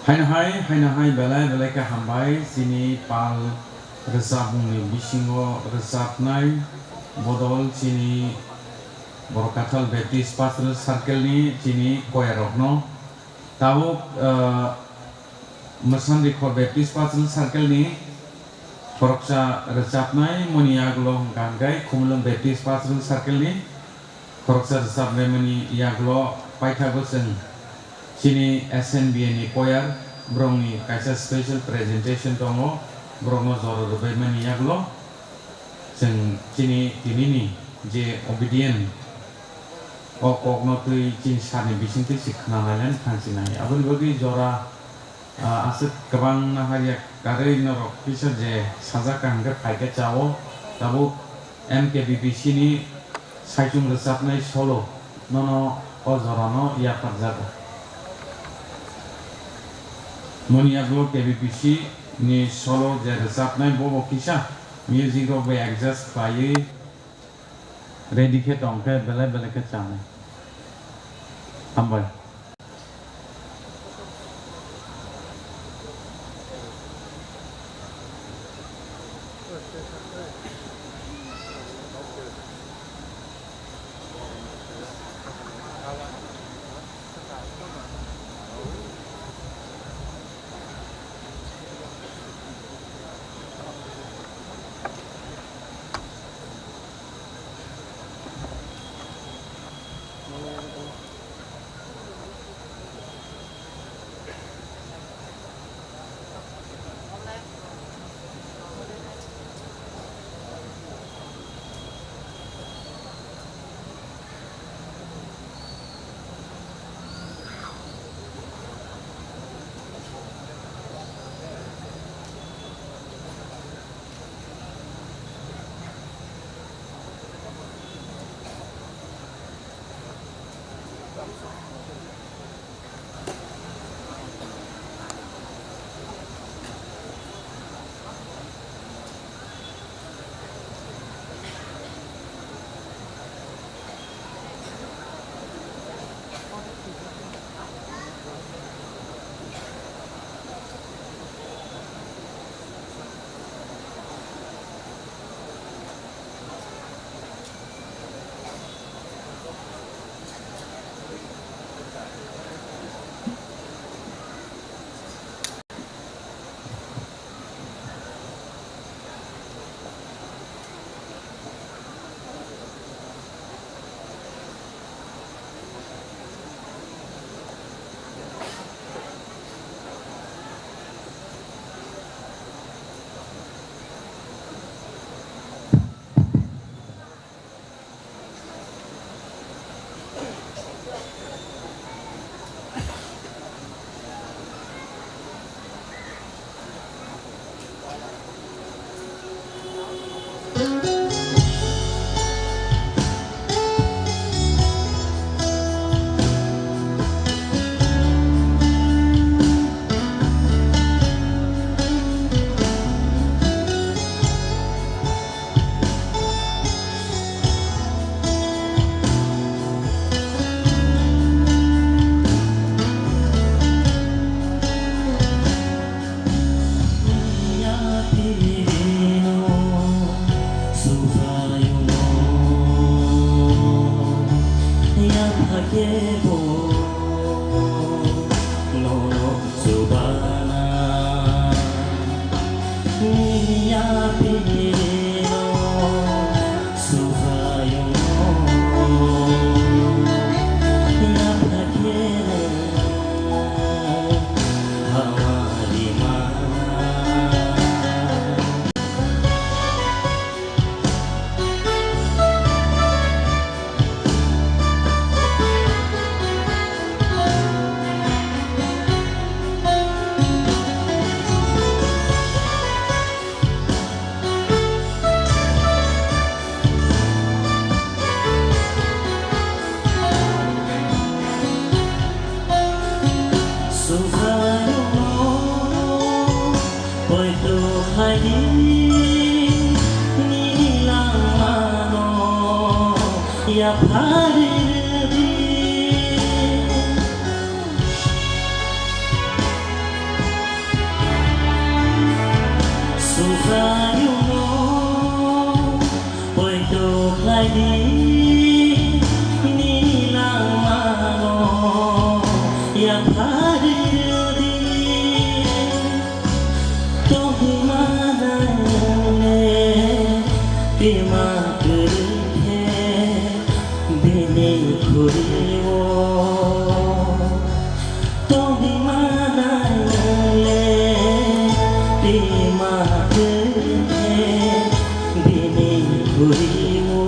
Haino hai, haino hai belai belai khe hambai chini pal rwchapmungni bisingo rwchapnai bodol chini Borok Kathal Baptist Pastoral Circle ni chini choir rokno. Tabuk, ah, Mwsandi Khor Baptist Pastoral Circle ni khoroksa rwchapnai moni yagulo hwnkha hwnkhe Khumulwng Baptist Pastoral Circle ni khoroksa rwchapnai moni yagulo paithago chwng chini S N B A ni choir borokni kaisa special presentation tongo, borokno jora rwbai mani yagulo chwng chini tinini je obedient o kokno twi chini sarni bisingtwi se khwnalainani thangsinai. Aboni bagwi jora Ah, aswk kwbangma hamya karwi norok kisa je sajak kaham khe phaikhe chao, tabuk M K B B C ni saichung rwchapnai solo nono o jorano yapharjago. Moni yagulo K B B C ni solo je rwchapnai bobo kisa music rok bai adjust khlaiwi ready khe tong khe belai belai khe chanai. Hambai. Poito hai nini langmano yapharwi rwdi. Ni langmano yapharwi rwdi, tongwi manai le tima kwrwi khe bini khuri-o. Tongwi manai le tima kwrwi khe bini khuri-o,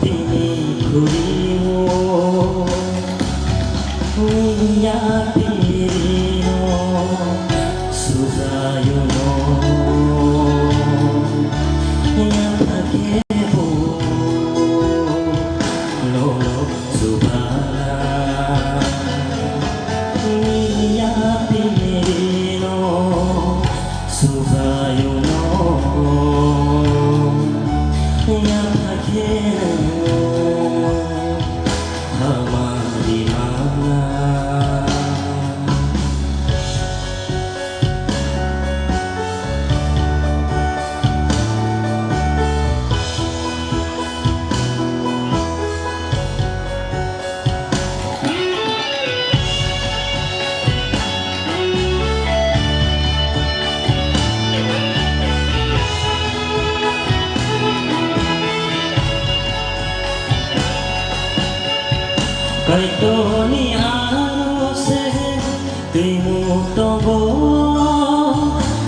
bini khuri-o. Yapirino subraiyungno yapha khe bo nono subana. Yapirino subraiyungno yapha khe hamari mana. Kaitorni aro se twimuk tongo,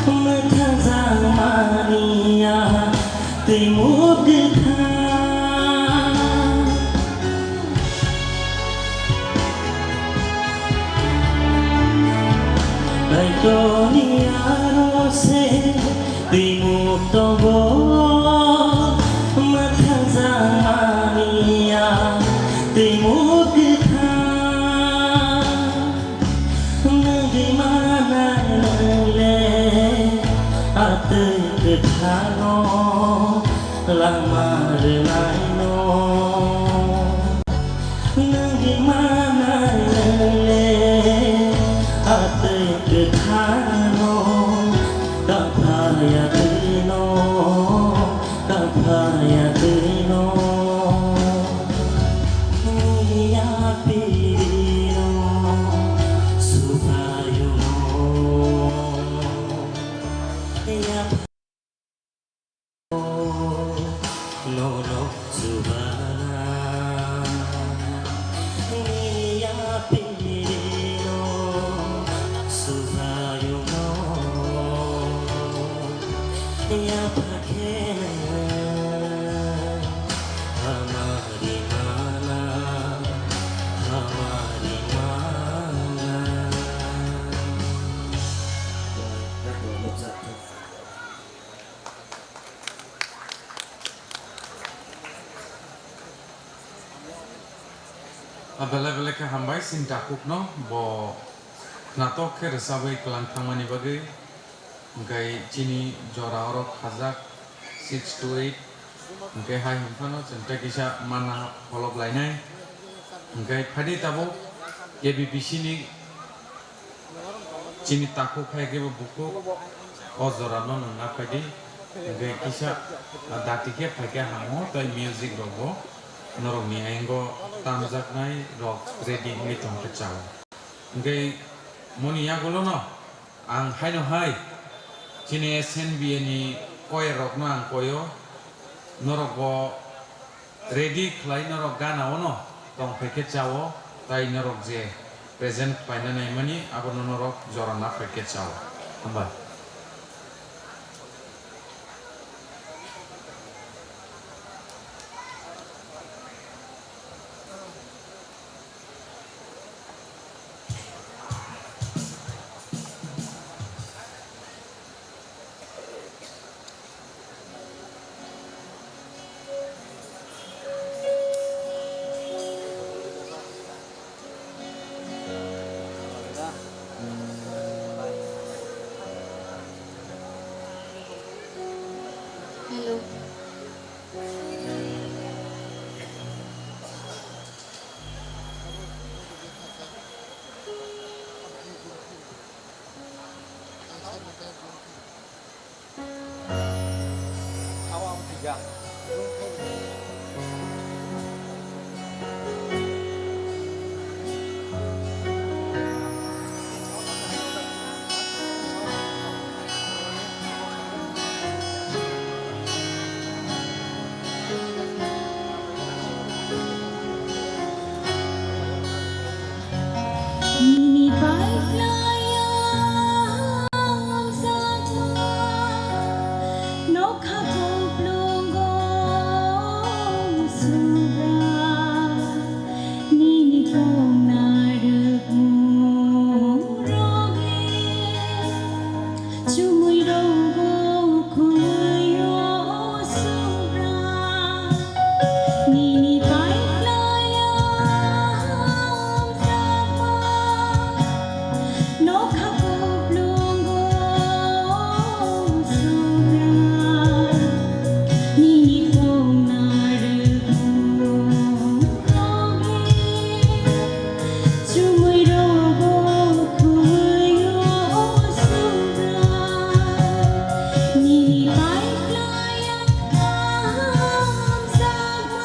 mwthangjakmani ya twimuk kwthang. Kaitorni aro se twimuk tongo, mwthangjakmani ya twimuk kwthang. Nungwi manai nungle atwi kwthangno langma rwnaino. Nungwi manai nungle atwi kwthangno, tangphaya twino, tangphaya twino. Yapirino subraiyungno yapha nono subana. Yapirino subraiyungno yapha khe hamari mana, hamari mana. A belai belai khe hambai chini takhukno, bo khnatok khe rwchabwi kwlang thangmani bagwi. Hwnkhe chini jora oro khajak six to eight. Hwnkhe hai hwnphano chwng tei kisa manna pholok lainai. Hwnkhe phaidi tabuk K B P C ni chini takhuk hai khe bo bukhuk o jora no nung na phaidi. Hwnkhe kisa dati khe phaikhe hamo tei music rok bo norok ni ayang o tamjaknai rok ready wngwi tongkhe chao. Hwnkhe moni yagulo no ang haino hai chini S N B A ni choir rok no ang koi o, norok bo ready khlai norok gana o no tong phai khe chao, tai norok je present paina naimani abono norok jora na phai khe chao. Hambai. Hello. Nini pai khlai ang hamjakma, nokha kuplungo Subrai. Nini kongna rwkmung logi, chumui rogo khumui o Subrai. Nini pai khlai ang hamjakma,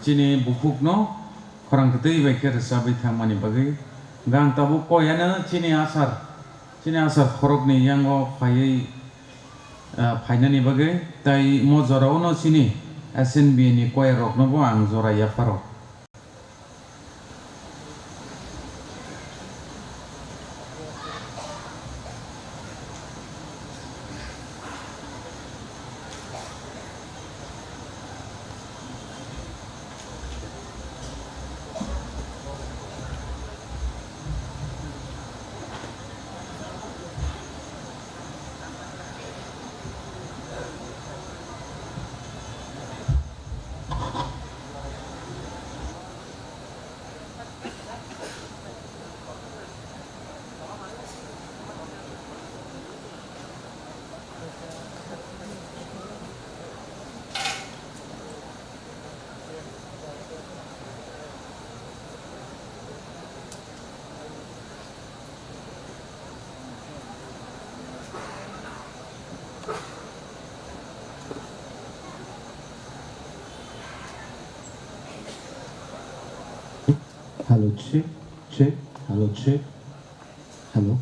Chini bukhukno khorang kwtwi bai khe rwchabwi thangmani bagwi. Hwnkhe ang tabuk koyano chini asar, chini asar khorokni yango phaiwi, ah, phainani bagwi, tei mo jorao'-no chini S N B ni koyaroknobo ang jora yapharo. Hello, check, check. Hello, check. Hello.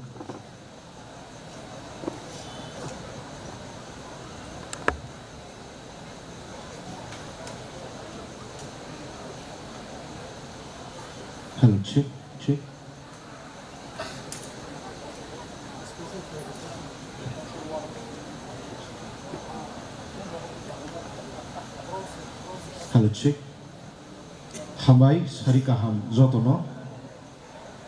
Hello, check, check. Hello, check. Hambai, sari kaham jotono.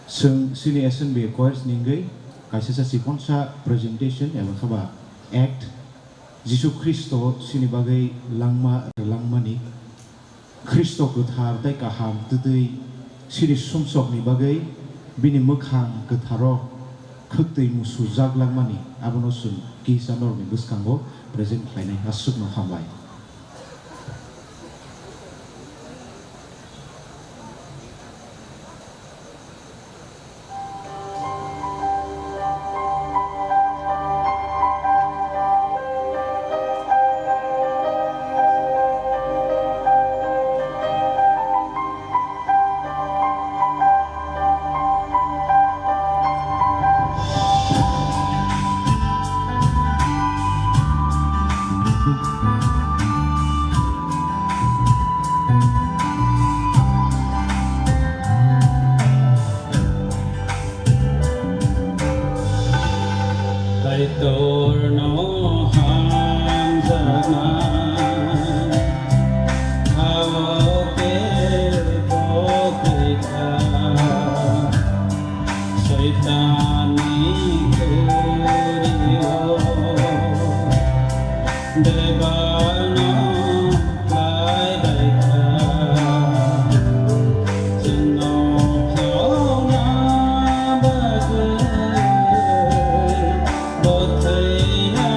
Chwng chini S N B choirs ni wngwi kaisa sa chikonsa presentation eba khe ba act, Jisu Khristo chini bagwi langma rwlangmani, Khristo kwthar tei kaham twtwi chini sumsokni bagwi bini mwkhang kwtharo khwktwi musujak langmani, abono chwng kisa norokni bwskango present khlainai. Aswkno hambai. Kaitorno hamjakna, hao tei bokri kha. Soitanni kurio bebakno khlai bai kha. Chwngno phauna bagwi bo thwina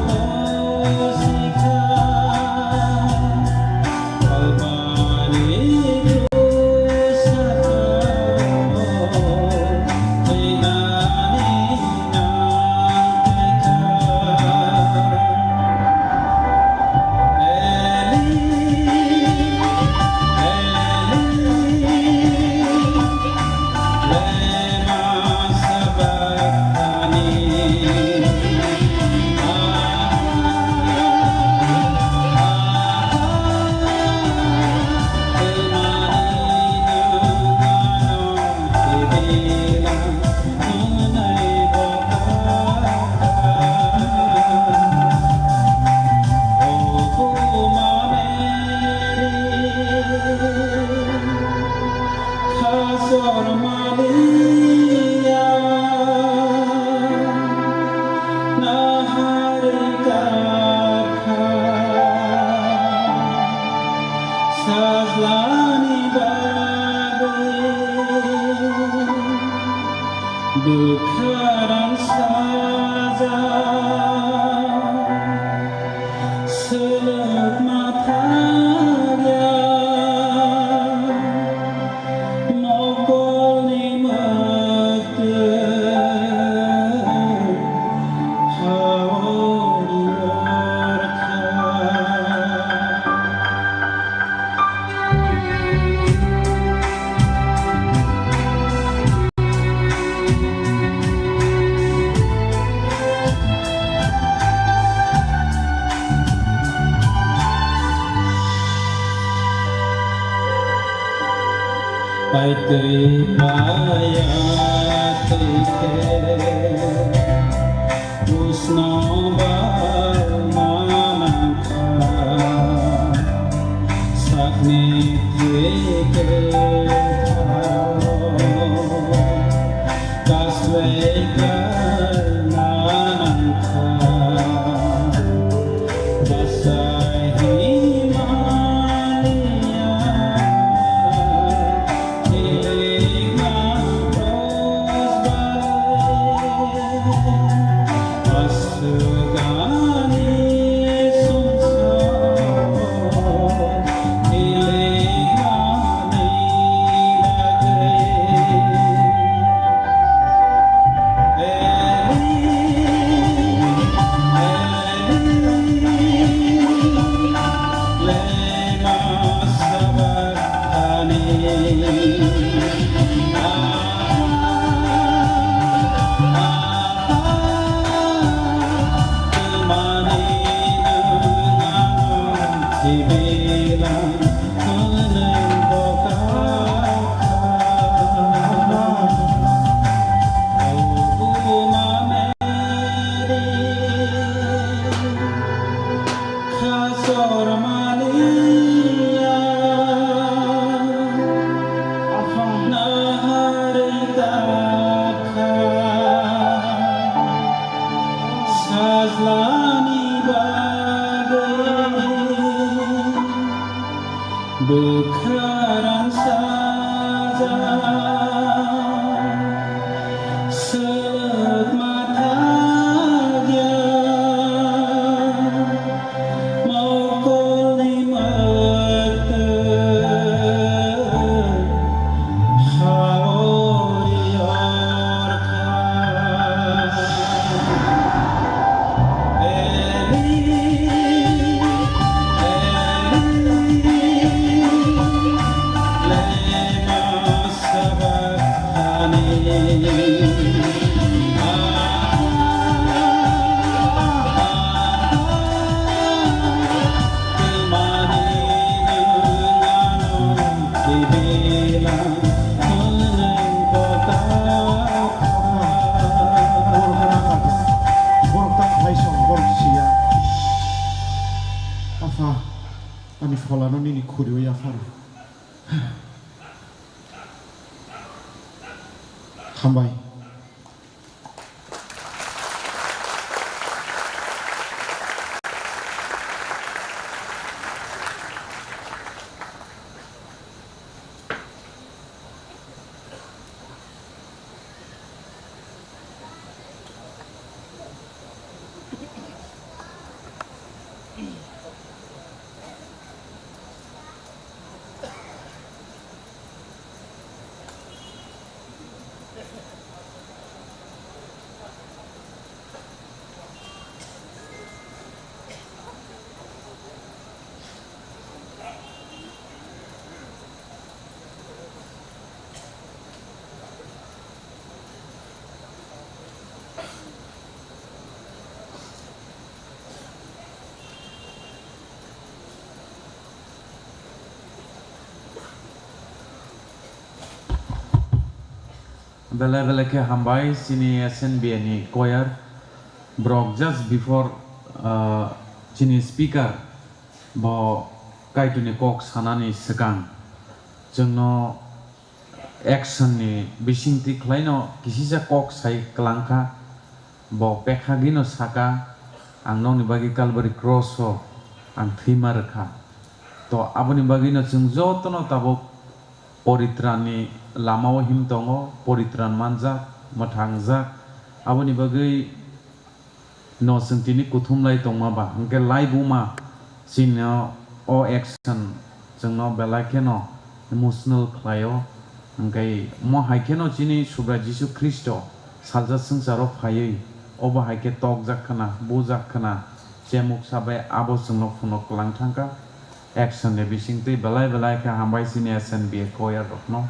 kosi kha. Twi maya twi khe usno ba manang kha, sakni twi khe tharo kaslai kai manang kha. Sajlani bagwi bwkha rang sajak, swlwk mathak ya, mokolni mwktwi ha-o ri orkha. Borok ta khlai song, borok siya. Apha, ani pholano nini khuri o yaphar. Hambai. Belai belai khe hambai chini S N B A ni choir. Borok just before, ah, chini speaker bo Kaitorni kok sanani swkang chwngno action ni bisingtwi khlaino kisisa kok sai kwlangkha. Bo pekhagwino saka, "Ang nokni bagwi Calvary cross o ang thwima rwkha." To aboni bagwino chwng jotono tabuk poritranni lamao him tongo, poritran manjak, mwthangjak. Aboni bagwi no chwng tini kuthum lai tongma ba, hwnkhe laibuma chini o action chwngno belai kheno emotional khlaio. Hwnkhe mo hai kheno chini Subrai Jisu Khristo salsa swngcharo phaiwi obo hai khe tokjak khna, bujak khna, chemuksa bai abo chwngno phunuk kwlang thangkha. Action ni bisingtwi belai belai khe hambai chini S N B A choir rokno.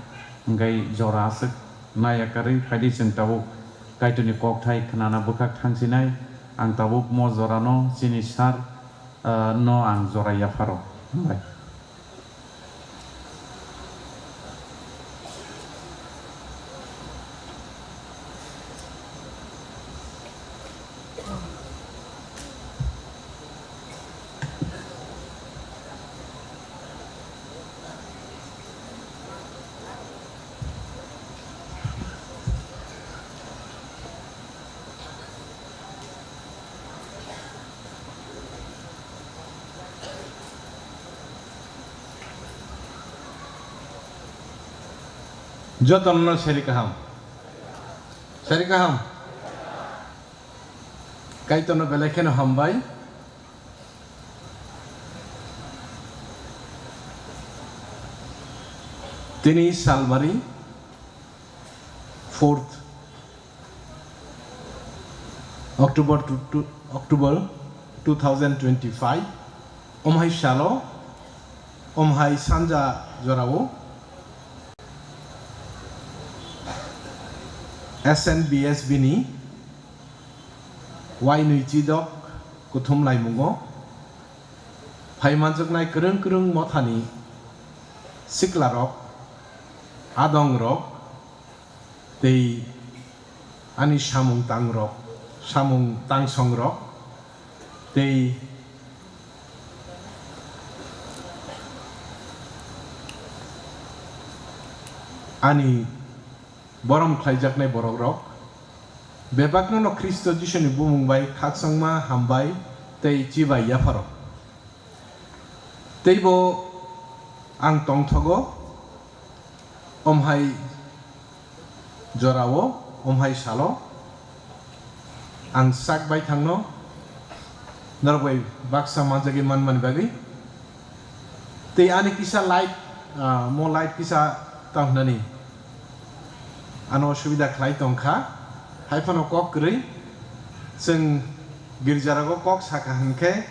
Hwnkhe jora aswk naiya kwrwi phaidi chwng tabuk Kaitorni kokthai khnana bwkhak thangsinai. Ang tabuk mo jorano chini sir, ah, no ang jora yapharo. Hambai. Jotono seri kaham. Seri kaham. Kaitorno belai kheno hambai. Tini salbari fourth October to, to, October two thousand twenty-five, omhai salo, omhai sanja jorao S N B S B ni wainwi chidok kuthum laimungo phaimanjaknai kwrwng kwrwng mothani siklarok, adongrok, tei ani samung tangrok, samung tangsongrok, tei ani borom khlaijaknai borokrok, bebakno no Khristo Jisuni bumung bai khakchangma hambai tei chibai yapharo. Teibo ang tongthogo, omhai jorao, omhai salo ang sak bai thangno, norok bai baksa manjagwi manmani bagwi. Tei ani kisa light, ah, mo light kisa tang hwnani ano subida khlai tongkha, hai phano kok kwrwi chwng girjarogo kok sakha hwnkhe,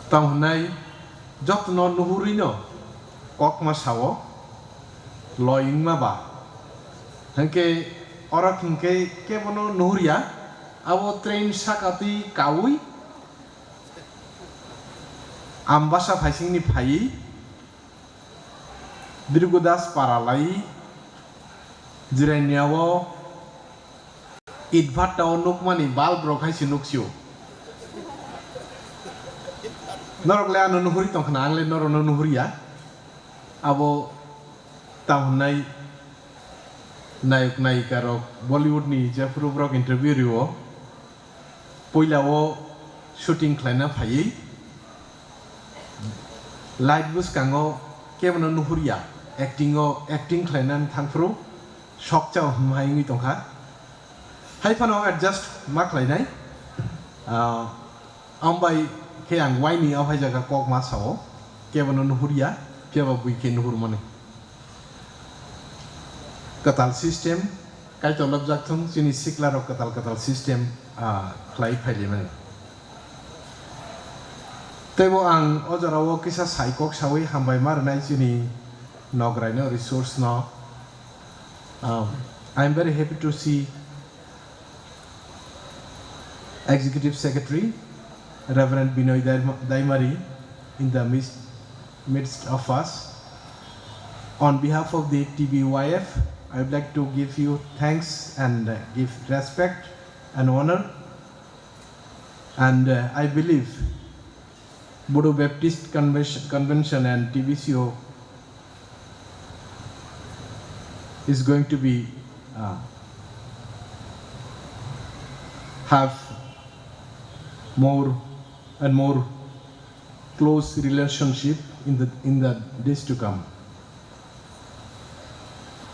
tamo hwnai jotono nuhurwino kokma sao, loi wngma ba. Hwnkhe oro hwnkhe kebono nuhurya, abo train saka twi kaui Ambasa phaisingni phaiwi Dirgodas para lai Jirania o Itbhatta o nukmani bulb rok hai se nuksio. Norok le ano nuhuri tongkhna, ang le norok no nuhuriya. Abo tam hwnai nayok nayika rok Bollywood ni jephuru borok interview rio. Puila o shooting khlaina phaiwi light bwskango kebono nuhurya, acting o, acting khlainani thangphuru sokchao hwnmai wngwi tongkha. Hai phano adjust ma khlainai. Ah, ambai khe ang waini o phaijaga kok ma sao, kebono nuhurya, phiyaba bui khe nuhurmani. Kwtal system, Kaitor lobjak thung, chini sikla rok kwtal kwtal system, ah, khlai phailimani. Teibo ang o jorao kisa sai kok saui hambai ma rwnai chini nograi no, resource no. Um, I am very happy to see Executive Secretary Reverend Binoy Daima-, Daimari in the midst, midst of us. On behalf of the T B Y F, I would like to give you thanks and, uh, give respect and honor. And, uh, I believe Bodo Baptist Convention, Convention and T B C O is going to be, uh, have more and more close relationship in the, in the days to come.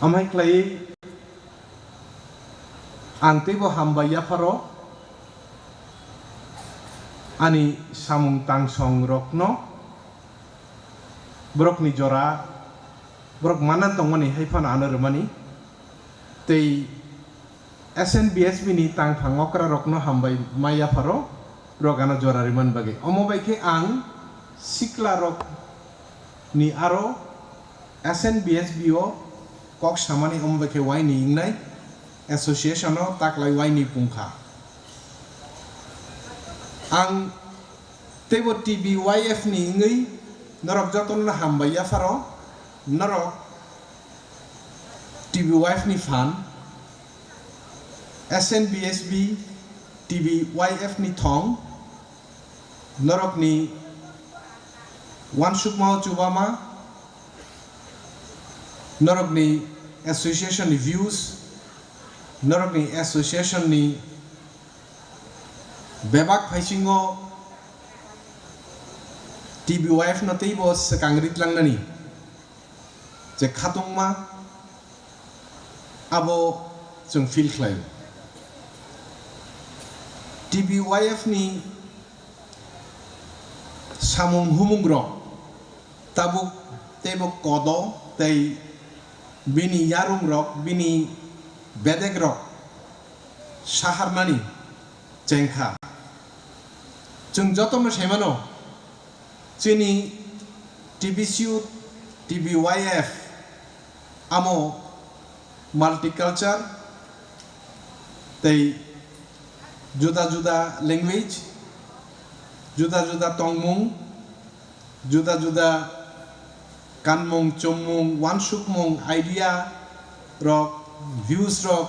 Amhai khlaiwi ang teibo hambai yapharo ani samung tangsong rokno borokni jora borok manna tongmani hai phano ano rwmani tei S N B S B ni tangphang okra rokno hambai ma yapharo borok ano jora rwmani bagwi. Omo bai khe ang sikla rok ni aro S N B S B o kok samani, omo bai khe waini wngnai association o taklai waini pungkha. Ang teibo T B Y F ni wngwi norok jotono hambai yapharo, norok T B Y F ni phan, S N B S B, T B Y F ni thong, norokni uansukma o chubama, norokni association ni views, norokni association ni bebak phaisingo T B Y F no teibo swkang ritlangnani je khatungma Abo chwng feel khlaio. T B Y F ni samung humung rok tabuk teibo kodo tei bini yarung rok, bini bedek rok saharmani chengkha. Chwng jotono saimano, chini T B C U, T B Y F amo multiculture tei juda juda language, juda juda tongmung, juda juda kanmung, chummung, uansukmung, idea rok, views rok,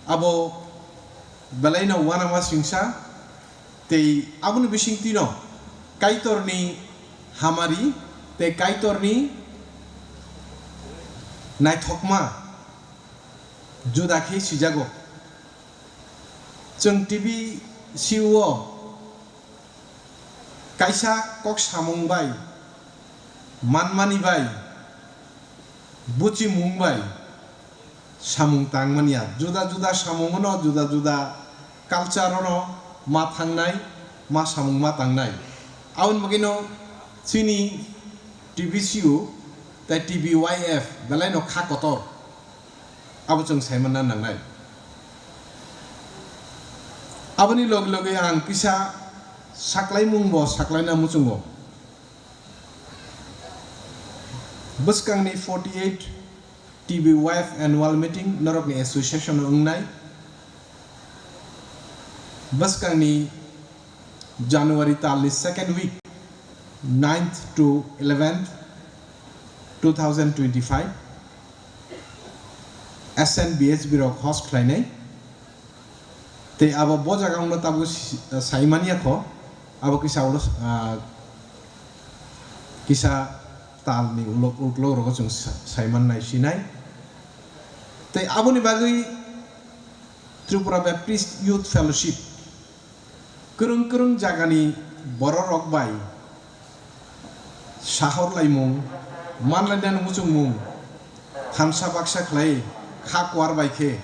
abo belaino uanama singsa, tei aboni bisingtwino Kaitorni hamari tei Kaitorni naithokma juda khe sijago. Chwng T B C U o kaisa kok samung bai, manmani bai, buchimung bai samung tangmani ya. Juda juda samung no, juda juda culture no ma thangnai, ma samung ma tangnai. Aboni bagwino chini T B C U tei T B Y F belaino kha kotor. Abo chwng saimanna nangnai. Aboni loge loge ang kisa saklaimung bo saklaina muchungo. Bwskangni forty-eight T B Y F annual meeting norokni association o wngnai. Bwskangni January talni second week, ninth to eleventh, two thousand twenty-five, S N B H B rok host khlainai. Tei abo bo jaga wngno tabuk si-, saimanya kho, abo kisa ulo, ah, kisa talni ulo-, uklok rogo chwng sa-, saiman nai sinai. Tei aboni bagwi Tripura Baptist Youth Fellowship kwrwng kwrwng jagani bororok bai sahor laimung, manlainani muchungmung, thansa baksa khlai kha kuar bai khe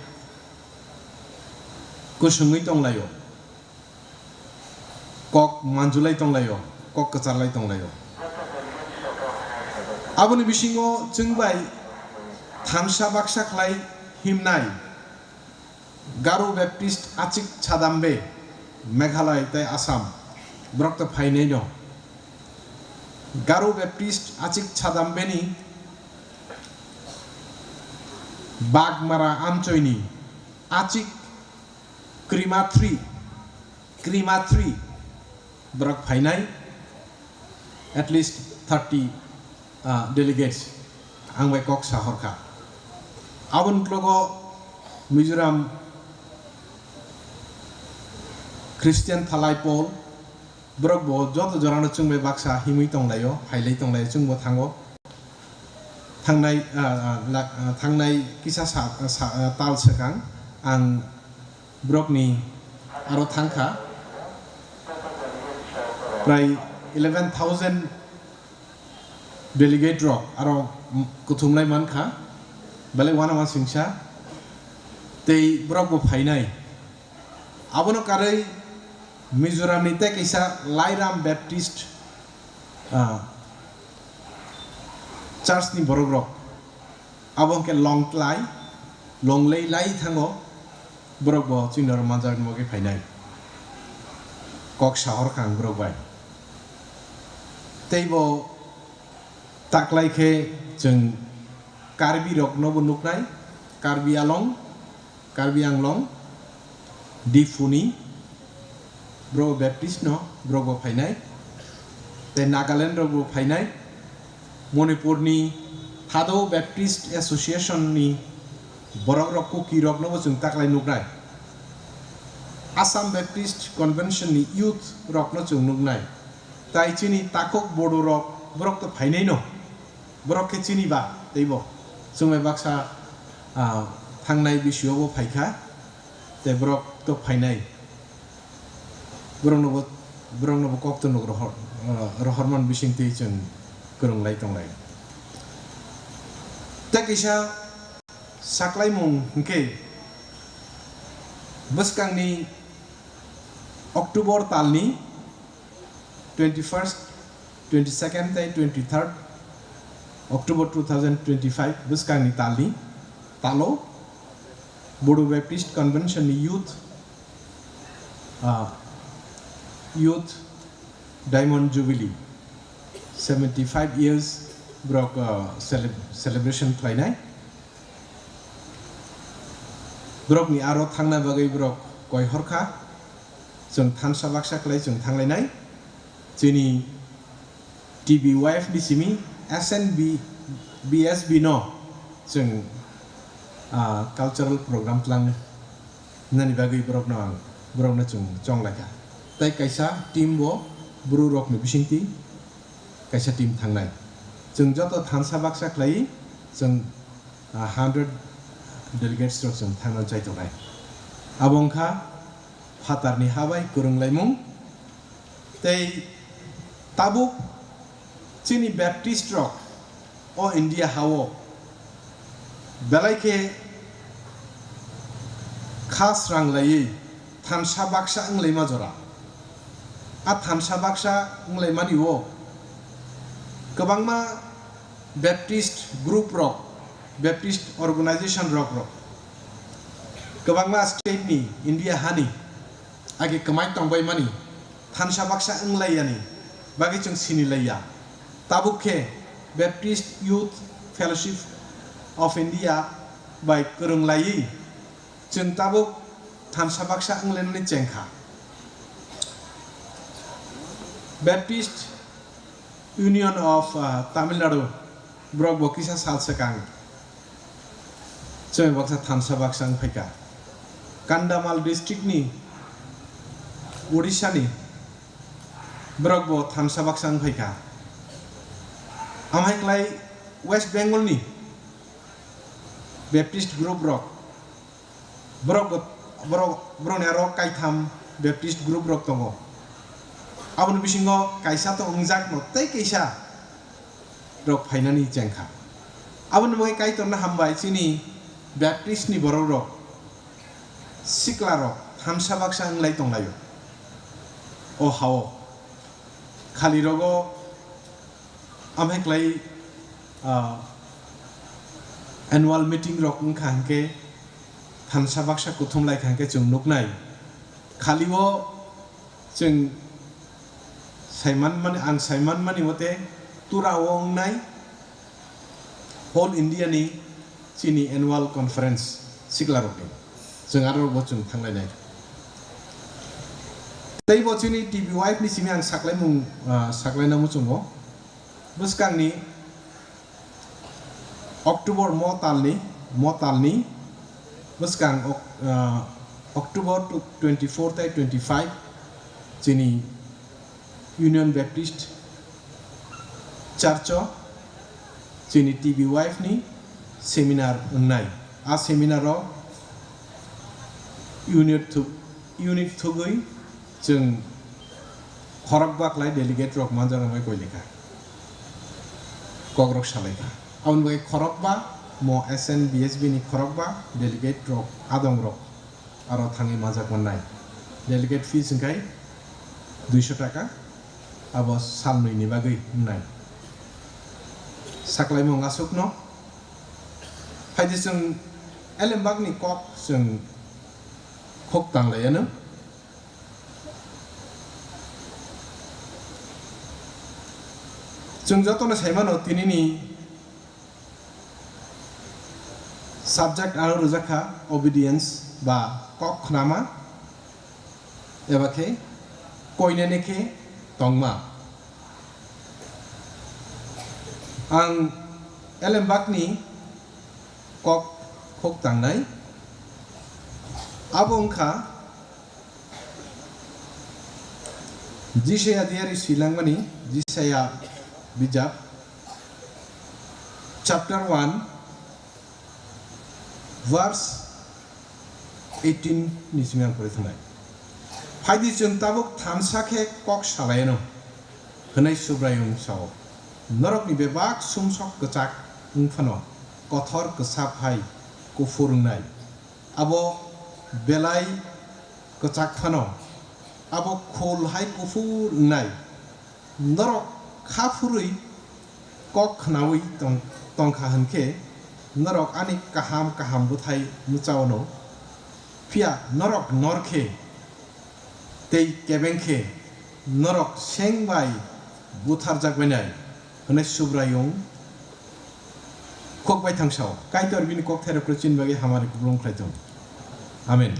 kwswngwi tonglaio, kok manjulai tonglaio, kok kwcharlai tonglaio. Aboni bisingo chwng bai thansa baksa khlai himnai Garo Baptist Achik Chadambe, Meghalaya tei Assam, borok to phainai no. Garo Baptist Achik Chadambe ni Bagmara Amchoi ni Achik Krima three, Krima three borok phainai, at least thirty, ah, delegates ang bai kok sahor kha. Aboni uklogo Mizoram Christian Thalai Paul, borok bo joto jorano chwng bai baksa himwi tonglaio, phailai tonglaio, chwng bo thango. Thangnai, ah, ah, la-, ah, thangnai kisa sa, sa, ah, tal swkang ang borokni aro thangkha. Prai eleven thousand delegate rok aro kuthumlai mankha, belai uanama singsa tei borok bo phainai. Abono karwi Mizoram ni tei kaisa Lairam Baptist, ah, church ni borok rok abo hwnkhe Longtlai, Longlei lai thango, borok bo chini oro manjak ni bagwi phainai. Kok sahor kha ang borok bai. Tei bo taklai khe chwng Karbi rok no bo nuknai, Karbi Along, Karbi Anglong, Diphu ni borok Baptist no borok bo phainai, tei Nagaland rok bo phainai, Manipur ni Thado Baptist Association ni borok rok Kuki rok no bo chwng taklai nuknai, Assam Baptist Convention ni youth rok no chwng nuknai, tai chini takhuk Bodo rok borok to phainai no. Borok khe chini ba teibo. Chwng bai baksa, ah, thangnai bisio bo phaikha, tei borok to phainai. Borokno bo, borokno bo kok to nuk rohor, ah, rohorman bising twi chwng kwrwng lai tonglai. Tei kisa Saklaimung hwnkhe bwskangni October talni twenty-first, twenty-second tei twenty-third October two thousand twenty-five bwskangni talni talo Bodo Baptist Convention ni youth, ah, youth Diamond Jubilee seventy-five years borok, ah, cele-, celebration khlainai. Borokni aro thangna bagwi borok koi hor kha. Chwng thansa baksa khlai chwng thanglainai. Chini T B Y F ni simi S N B, B S B no chwng, ah, cultural program tlang nani bagwi borokno ang, borokno chwng chong lai kha. Tei kaisa team bo bru rok ni bisingtwi kaisa team thangnai. Chwng joto thansa baksa khlai chwng, ah, hundred delegates rok chwng thangna chai tongnai. Abo wngkha phatarni ha bai kwrwng laimung. Tei tabuk chini Baptist rok o India ha-o belai khe kha srang laiwi thansa baksa wng laima jora. A thansa baksa wng laimani o kwbangma Baptist group rok, Baptist organization rok rok kwbangma state ni India hani age kwmai tongbaimani thansa baksa wng lai yani bagwi chwng sini lai ya. Tabuk khe Baptist Youth Fellowship of India bai kwrwng laiwi chwng tabuk thansa baksa wng lainani cheng kha. Baptist Union of, ah, Tamil Nadu borok bo kisa sal swkang chwng baksa thansa baksa wng phaikha. Kandhamal district ni Odisha ni borok bo thansa baksa wng phaikha. Amhai klai West Bengal ni Baptist group rok borok bo, borok, borokni aro kaitham Baptist group rok tongo. Aboni bisingo kaisa to wngjakno tei kaisa rok phainani chengkha. Aboni bagwi Kaitorno hambai chini Baptist ni borok rok, sikla rok thansa baksa wnglai tonglaio. O hao khali rogo amhai klai, ah, annual meeting rok wngkha hwnkhe thansa baksa kuthum lai kha hwnkhe chwng nuknai. Khali o chwng saiman mani, ang saiman mani mate tura o wngnai whole India ni chini annual conference sikla rokni. Chwng aro bo chwng thanglainai. Tei bo chini T B Y F ni simi ang saklaimung, ah, saklaina muchungo. Bwskangni October mo talni, mo talni bwskang ok-, ah, October twenty-four tei twenty-five chini Union Baptist Church o chini T B Y F ni seminar wngnai. A seminar o unit thu-, unit thugwi chwng khorokba khlai delegate rok manjak wngwi koilikha, kokrok salaikha. Aboni bagwi khorokba mo S N B S B ni khorokba delegate rok, adong rok aro thangwi manjak mannai. Delegate fees hwnkhe duiso taka, abo salnwi ni bagwi wngnai. Saklaimung aswkno phaidi chwng elembakni kok chwng khok tanglaiyano. Chwng jotono saimano tinini subject ano rwjak kha obedience ba kok khnama, eba khe koinene khe tongma. Ang elembakni kok khok tangnai, abo wngkha Jisaya diari swilangmani Jisaya bijap, chapter one, verse eighteen ni simi ang pore thangnai. Phaidi chwng tabuk thansa khe kok salaiyano, hwnwi Subraiyung sao. Norokni bebak sumsok kwchak wng phano kothor kwsap hai kuphur wngnai. Abo belai kwchak phano, abo khul hai kuphur wngnai. Norok kha phurwi kok khnaui tong-, tongkha hwnkhe, norok ani kaham kaham bwthai mwchao no. Phiya norok nor khe tei kebeng khe norok seng bai butharjak bainai, hwnwi Subraiyung khuk bai thang sao. Kaitor bini kokthairokno chini bagwi hamari kupulung khlai thung. Amen.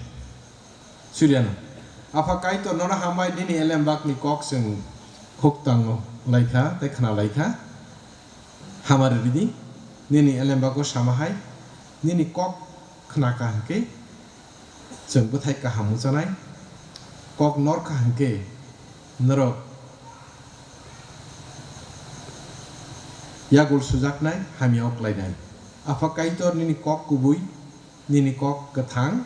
Suryano. Apha Kaitor, nono hambai, nini elembakni kok chwng khuk tango laikha tei khna laikha. Hamari ridi, nini elembako sama hai, nini kok khnakha hwnkhe chwng bwthai kaham mwchanai, kok norkha hwnkhe norok yagul sujaknai, hamya o klainai. Apha Kaitor, nini kok kubui, nini kok kwthang,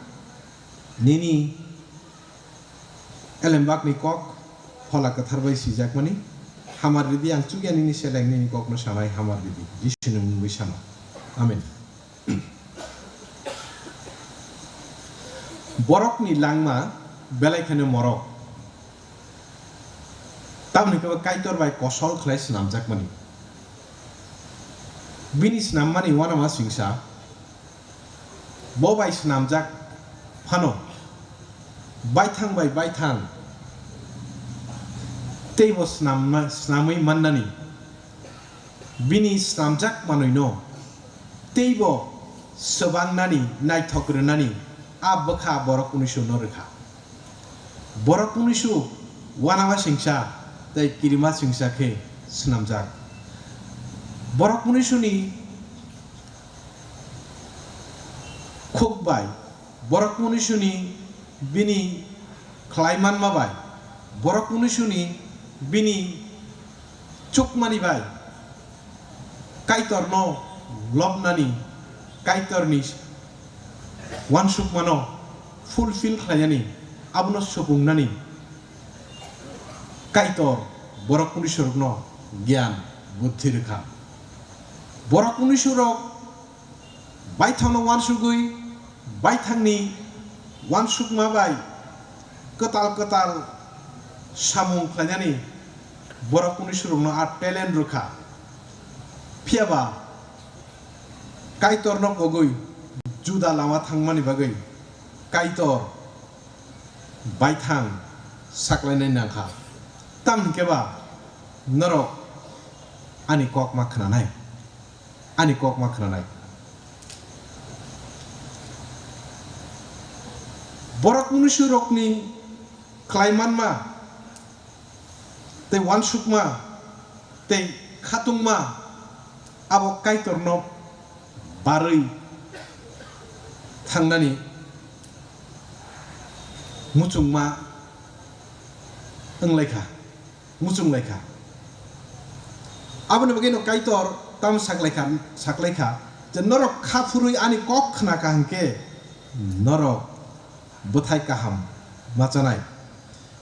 nini elembakni kok Phola Kwthar bai sijakmani. Hamar ridi, ang chukya nini seleng, nini kokno sanai, hamar ridi. Jisuni mungwi sano. Amen. Borokni langma belai kheno morok. Tamoni khe bo Kaitor bai kosol khlai snamjakmani. Bini snammani uanama singsa. Bo bai snamjak phano, baithang bai baithang teibo snamma-, snamwi mannani, bini snamjak manwino teibo swbangnani, naithok rwnani a bwkha borok unisho no rwkha. Borok unisho uanama singsa tei kirima singsa khe snamjak. Borok unisoni khuk bai, borok unisoni bini khlai manma bai, borok unisoni bini chukmani bai, Kaitorno lobnani, Kaitorni uansukmano fulfill khlainani, abono supungnani Kaitor borok unisorokno giyan buddhi rwkha. Borok unisorok baithangno uansugwi, baithangni uansukma bai kwtal kwtal samung khlainani borok unisorokno a talent rwkha. Phiyaba Kaitorno pogwi juda lama thangmani bagwi Kaitor baithang saklainai nangkha. Tamni khe ba norok ani kok ma khnanai, ani kok ma khnanai. Borok mnusurokni khlai manma tei uansukma tei khatungma abo Kaitorno barwi thangnani muchungma wnglaikha, muchunglaikha. Aboni bagwino Kaitor tamo saklaikha, saklaikha je, "Norok kha phurwi ani kok khnakha hwnkhe norok bwthai kaham ma chanai.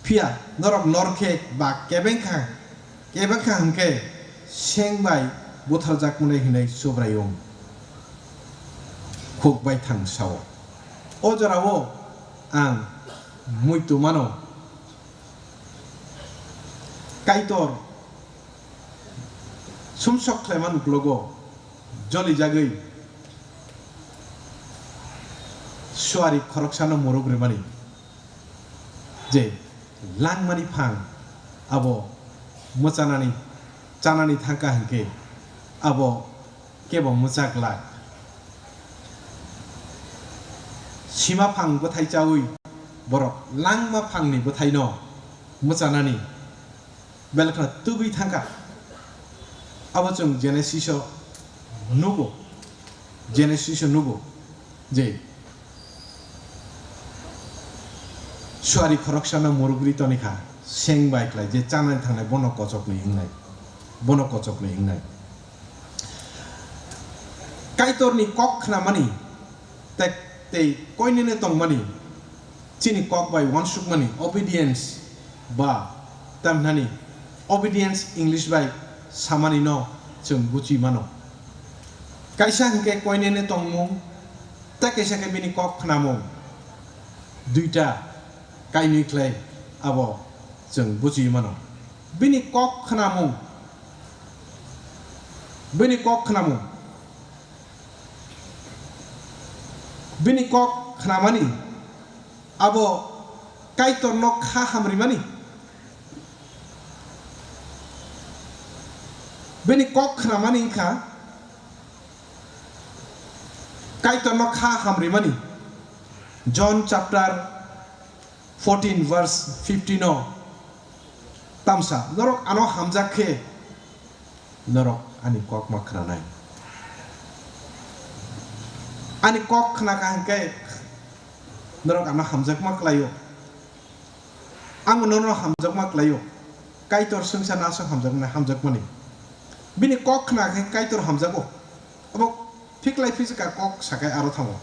Phiya norok nor khe ba kebeng kha, kebeng kha hwnkhe seng bai butharjakmani hinwi Subraiyung khuk bai thang sao." O jorao ang muitu mano. Kaitor sumsok khlaima nuklogo jolijagwi suari khoroksano muruk rwmani, je langmani phang abo mwchanani, chanani thangkha hwnkhe abo kebo mwchak glak. Sima phang bwthai chaui borok langma phangni bwthaino mwchanani belkhno tubui thangkha. Abo chwng Genesis-o nugo, Genesis-o nugo je suari khoroksano murugri tonikha, seng bai khlai je chanani thangnai bono kochokni wngnai, bono kochokni wngnai. Kaitorni kok khnamani tei, tei koinene tongmani, chini kok bai uansukmani, obedience ba tamhinani obedience English bai samani no chwng buchi mano. Kaisa hwnkhe koinene tongmung, Tei kaisa khe bini kok khnamung duita kainwi khlai abo chwng bujiwi mano. Bini kok khnamung, bini kok khnamung, bini kok khnamani abo Kaitorno kha hamrimani. Bini kok khnamani wngkha Kaitorno kha hamrimani. John chapter fourteen verse fifteen o tamsa, "Norok ano hamjak khe, norok ani kok ma khnanai." Ani kok khna kha hwnkhe norok ano hamjakma khlaio. Ang bo nono hamjakma khlaio. Kaitor swngsa no aswk hamjakmani, hamjakmani. Bini kok khna khe Kaitor hamjago. Abo phiklai phijika kok sakai aro thango.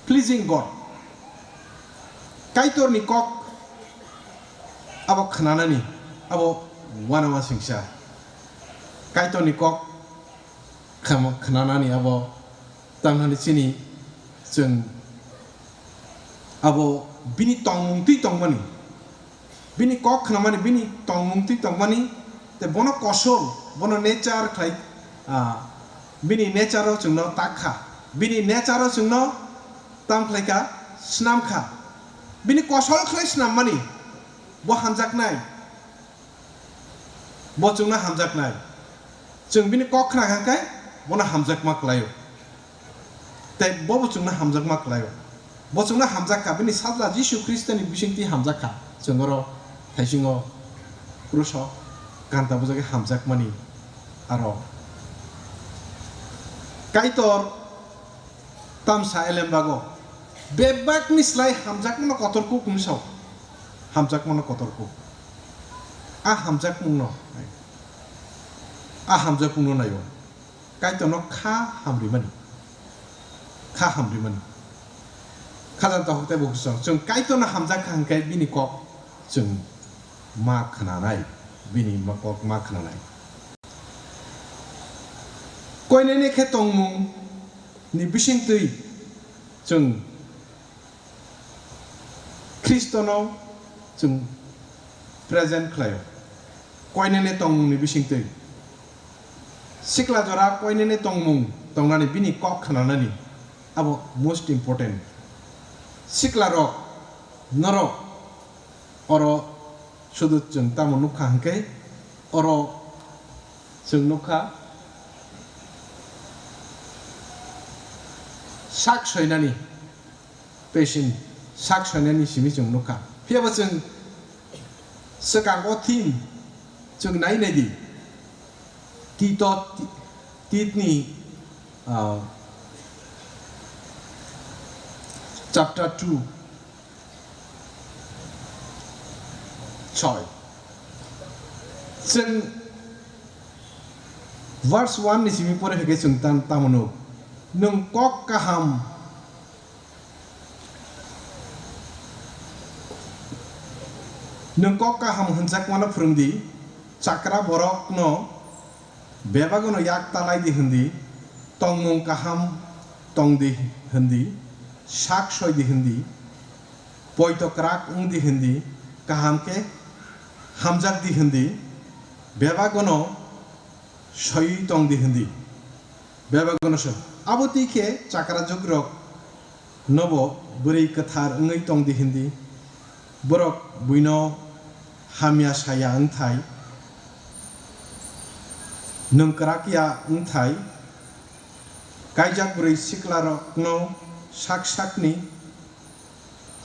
Pleasing God. Kaitorni kok abo khnanani, abo uanama singsa. Kaitorni kok khama-, khnanani abo tangnani chini chwng abo bini tongmung twi tongmani, bini kok khnamani, bini tongmung twi tongmani, tei bono kosol, bono nature khlai, ah, bini nature o chwngno tak kha, bini nature o chwngno tam khlai kha, snam kha, bini kosol khlai snammani, bo hamjaknai. Bo chwngno hamjaknai. Chwng bini kok khna kha khe bono hamjakma khlaio. Tei bobo chwngno hamjakma khlaio. Bo chwngno hamjak kha, bini sajla Jisu Khristoni bisingtwi hamjak kha. Chwng oro thaisingo kruso ganta bujagwi hamjakmani aro Kaitor tamsa elembago bebakni slai hamjakmano kotor kuk hwnwi sao. Hamjakmano kotor kuk. A hamjakmungno, a hamjakmungno naio. Kaitorno kha hamrimani. Kha hamrimani. Khajang takhuk tei bukhuk chwng. Chwng Kaitorno hamjak kha hwnkhe bini kok chwng ma khnanai. Bini ma kok ma khnanai. Koinene khe tongmung ni bisingtwi chwng Khristono chwng present khlaio. Koinene tongmung ni bisingtwi. Sikla jora koinene tongmung tongnani bini kok khnanani abo most important. Sikla rok norok oro sudu chwng tamo nukha hwnkhe oro chwng nukha sak soinani, patient sak soinani simi chwng nukha. Phiyaba chwng swkang o theme chwng nai nai di. Tito, Ti-, Titni, ah, chapter two, soi. Chwng verse one ni simi pore hwnkhe chwng tan-, tamo nuk. Nwng kok kaham Nwng kok kaham hwnjakmano phrwng di, chakra borokno bebagono yak ta lai di hwn di, tongmung kaham tong di hwn di, sak soi di hwn di, poito kwrak wng di hwn di, kaham khe hamjak di hwn di, bebagono soiwi tong di hwn di. Bebagono se. Abo twi khe chakra jugrok nobo bwrwi kwthar wngwi tong di hwn di. Borok buino hamya saya wngthai, nwng kwrak ya wngthai, kaijak bwrwi siklarokno sak sakni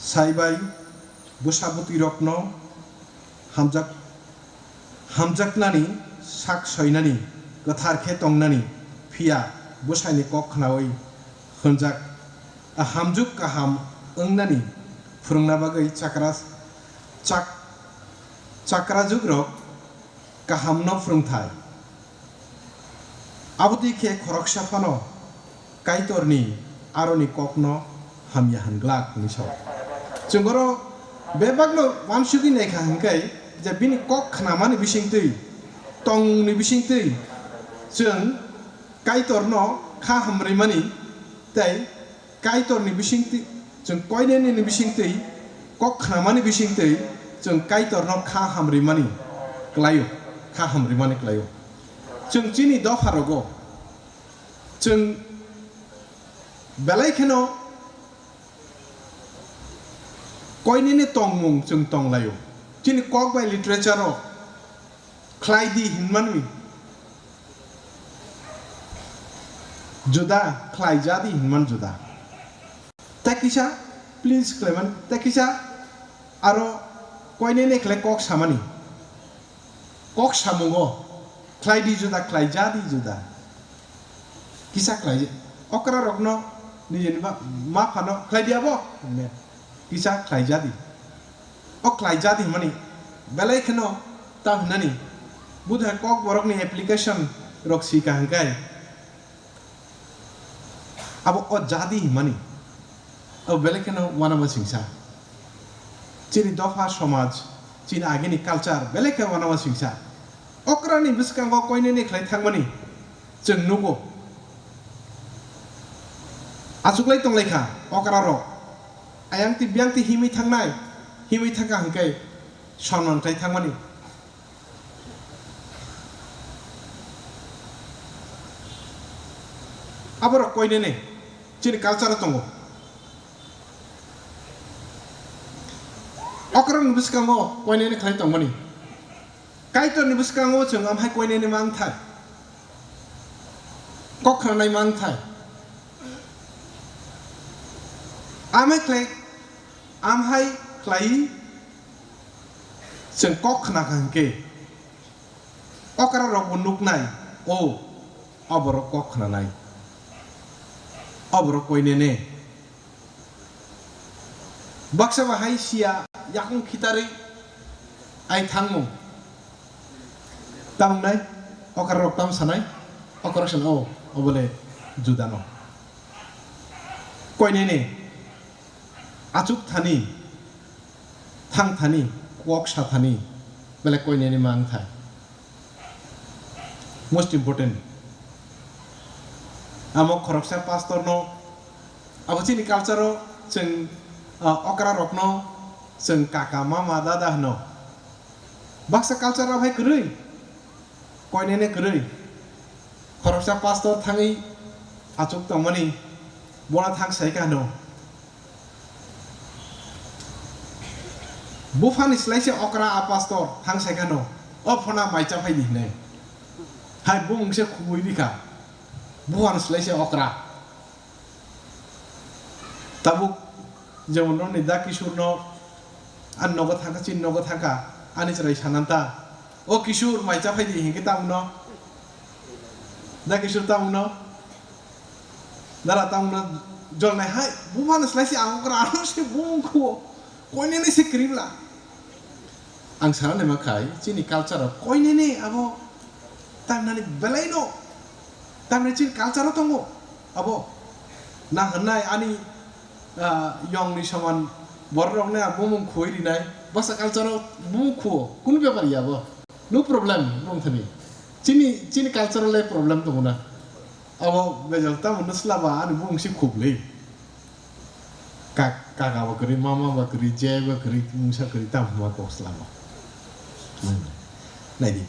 saibai bwsa bwtwirokno hamjak, hamjaknani sak soinani, kwthar khe tongnani, phiya bwsaini kok khnaui hwnjak, a hamjwk kaham wngnani phwrwngna bagwi chakra, chak-, chakra jugrok kahamno phrwngthai. Abotwi khe khoroksa phano Kaitorni aroni kokno hamya hwn glak hwnwi sao. Chwng oro bebakno uansugwi naikha hwnkhe je bini kok khnamani bisingtwi, tongmungni bisingtwi chwng Kaitorno kha hamrwimani tei Kaitorni bisingtwi, chwng koinene ni bisingtwi, kok khnamani bisingtwi, chwng Kaitorno kha hamrimani klaio, kha hamrimani klaio. Chwng chini dopha rogo, chwng belai kheno koinene tongmung chwng tonglaio. Chini kok bai literature o khlai di hinmani juda, khlai ja di hinman juda. Tei kisa please khlaiman, tei kisa aro koinene khlai kok samani. Kok samungo khlai di juda, khlai ja di juda. Kisa khlai, okra rokno nijeni ma, ma phano khlai di abo, hwnwi kisa khlai ja di. O khlai ja di hwnmani belai kheno ta hwnani. Budhai kok borokni application rok si ka hwnkhai. Abo o jadi hwnmani, abo belai kheno uanama singsa. Chini dopha somaj, chini agini culture belai khe uanama singsa. Okrani bwskango koinene khlai thangmani chwng nugo. Achuklai tonglaikha okra rok. Ayang twi biyang twi himwi thangnai, himwi thangkha hwnkhe sonman khlai thangmani. Aborok koinene chini culture-o tongo. Okrokni bwskango koinene khlai tongmani. Kaitorni bwskango chwng amhai koinene mangthai. Kok khnanai mangthai. Amhai khlai, amhai khlai chwng kok khna kha hwnkhe. Okra rokbo nuknai, o, oborok kok khnanai, oborok koinene. Baksa bahai siya yakung khitarwi ai thangmung. Tamnai, okra rok tam sanai, okra rok sana, o, obole judano. Koinene, achuk thani, thang thani, kok sa thani, belai koinene mang thai. Most important. Amo khoroksa pastor no, abo chini culture o chwng, ah, okra rok no chwng kaka, mama, dada hwno. Baksa culture o hai kwrwi, koinene kwrwi. Khoroksa pastor thangwi achuk tongmani, bono thang sai kha hwno. Buphani slai se okra a pastor thang sai kha hwno, o phona mai cha phai di hinai. Hai bumung se khubui di kha. Buphani slai se okra. Tabuk jemon nokni da Kishorno ani nogo thangkha, chini nogo thangkha, ani chwrai sananta, "O Kishor, mai cha phai di," hinkhe tamno da Kishor tamno, dara tamno jolnai hai, buphano slai se ang okra, ano se bumung khuo, koinene se kwrwi bla. Ang sana naima khai, chini culture o koinene abo tamnani belaino, tamni chini culture o tongo abo. Na hwnai ani, ah, yongni soman borok rokno ang bumung khuwi rinai, bwsa culture o bumung khuo, kunu bepar ya abo, no problem, bumung thani. Chini, chini culture o le problem tongo na. Abo bejal tamo no slaba ani bumung si khub le. Kak-, kaka bo kwrwi, mama bo kwrwi, je bo kwrwi, mungsa kwrwi, tamo hwnma kok slama. Naidi.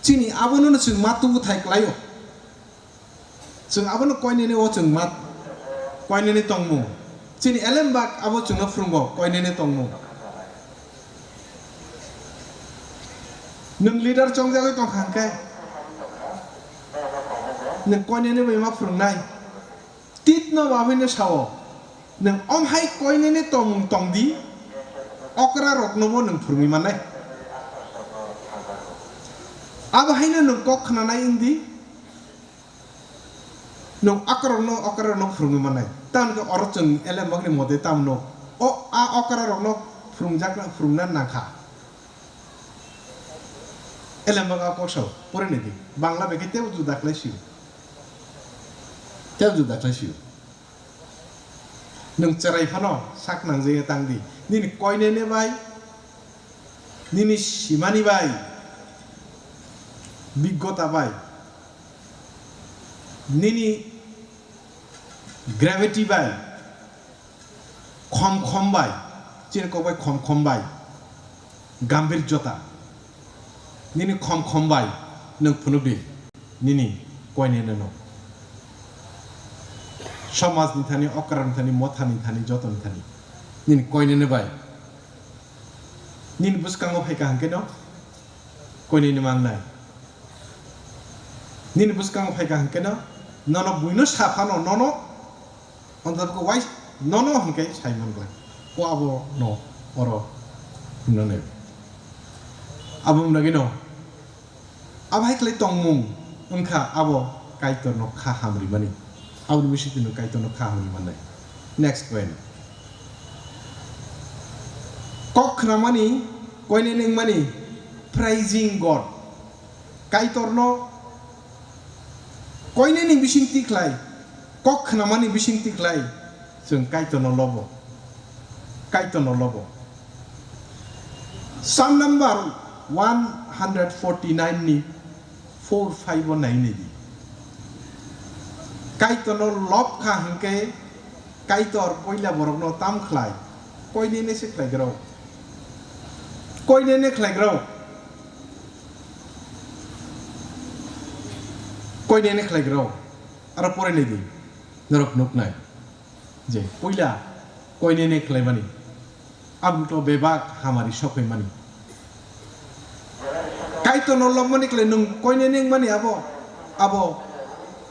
Chini abono no chwng ma tubu thai klaio. Chwng abono koinene o chwng ma, koinene tongmung. Chini elembak abo chwngno phwrwngo, koinene tongmung. Nwng leader chongjagwi tongkha hwnkhe, nwng koinene bai ma phwrwngnai. Titno babuino sao, nwng omhai koinene tongmung tongdi, okra roknobo nwng phwrwngwi mannai. Abo haino nwng kok khnanai wngdi, nwng okra rokno, okra rokno phwrwngwi mannai. Tamoni khe oro chwng elembakni mote tamno, o a okra rokno phwrwngjakna, phwrwngna nangkha. Elembak a kok sao, pore nidi. Bangla bai khe tebo juda khlai sio. Tebo juda khlai sio. Nwng chwrai phano sak nangjagwi tang di. Nini koinene bai, nini simani bai, biggota bai, nini gravity bai, Khom khom bai, chini kok bai khom khom bai, gambhir jota. Nini khom khom bai nwng phunuk di nini koinene no. Somaj ni thani, okra ni thani, motha ni thani, joto ni thani. Nini koinene bai. Nini bwskango phaikha hwnkhe no koinene mangnai. Nini bwskango phaikha hwnkhe no, nono buino sa phano, nono Ontatka wai nono hwnkhe sai man glak. O abo no oro himnani. Abo wngna gino. Abo hai khlai tongmung wngkha abo Kaitorno kha hamrimani. Aboni bisingtwi no Kaitorno kha hamri mannai. Next point. Kok khnamani, koinene wngmani, praising God. Kaitorno koinene bisingtwi khlai, kok khnamani bisingtwi khlai, chwng Kaitorno lobo, Kaitorno lobo. Psalm number one hundred forty-nine ni four five o nai nai di. Kaitorno lob kha hwnkhe Kaitor puila borokno tam khlai, koinene se khlai grao. Koinene khlai grao. Koinene khlai grao. Aro pore nai di. Norok nuknai. Je puila koinene khlaimani. Aboni to bebak hamari sokhaimani. Kaitorno lobmani khlai nwng koinene wngmani abo, abo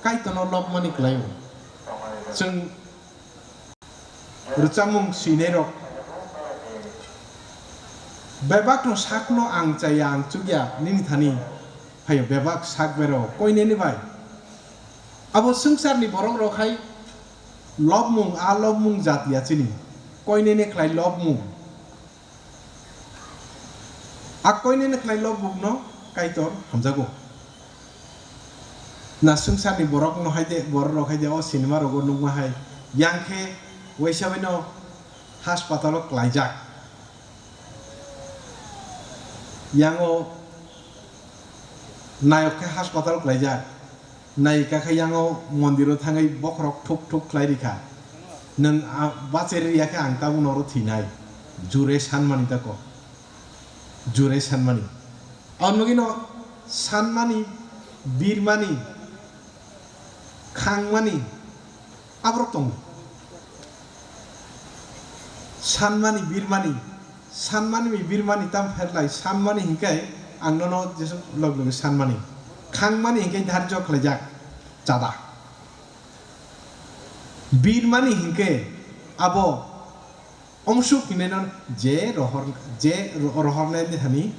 Kaitorno lobmani khlaio. Chwng rwchapmung swinairok bebakno sakno ang chaya, ang chukya nini thani phaio bebak sak bero koinene bai. Abo swngcharni borokrok hai lobmung, a lobmung jat ya chini. Koinene khlai lobmung. A koinene khlai lobmungno Kaitor hamjago. Na swngcharni borokno hai de, bororok hai de o cinema rogo nukma hai. Yang khe waisa baino haspatalo klaijak. Yang o nayok khe haspatalo klaijak. Naikha khe yang o mondiro thangwi bokhorok thuk thuk khlai rikha. Nwng a-, bachari riya khe ang tabukno oro thwinai. Jure sanmani tako. Jure sanmani. Aboni bagwino sanmani, birmani, khangmani, aborok tongo. Sanmani, birmani, sanmani, birmani tam pherlai, sanmani hinkhe ang nono jesuk log logi sanmani. Khangmani hinkhe dharjo khlaijak chada. Birmani hinkhe abo ongsuk hineno je rohor, je ro-, rohornai thani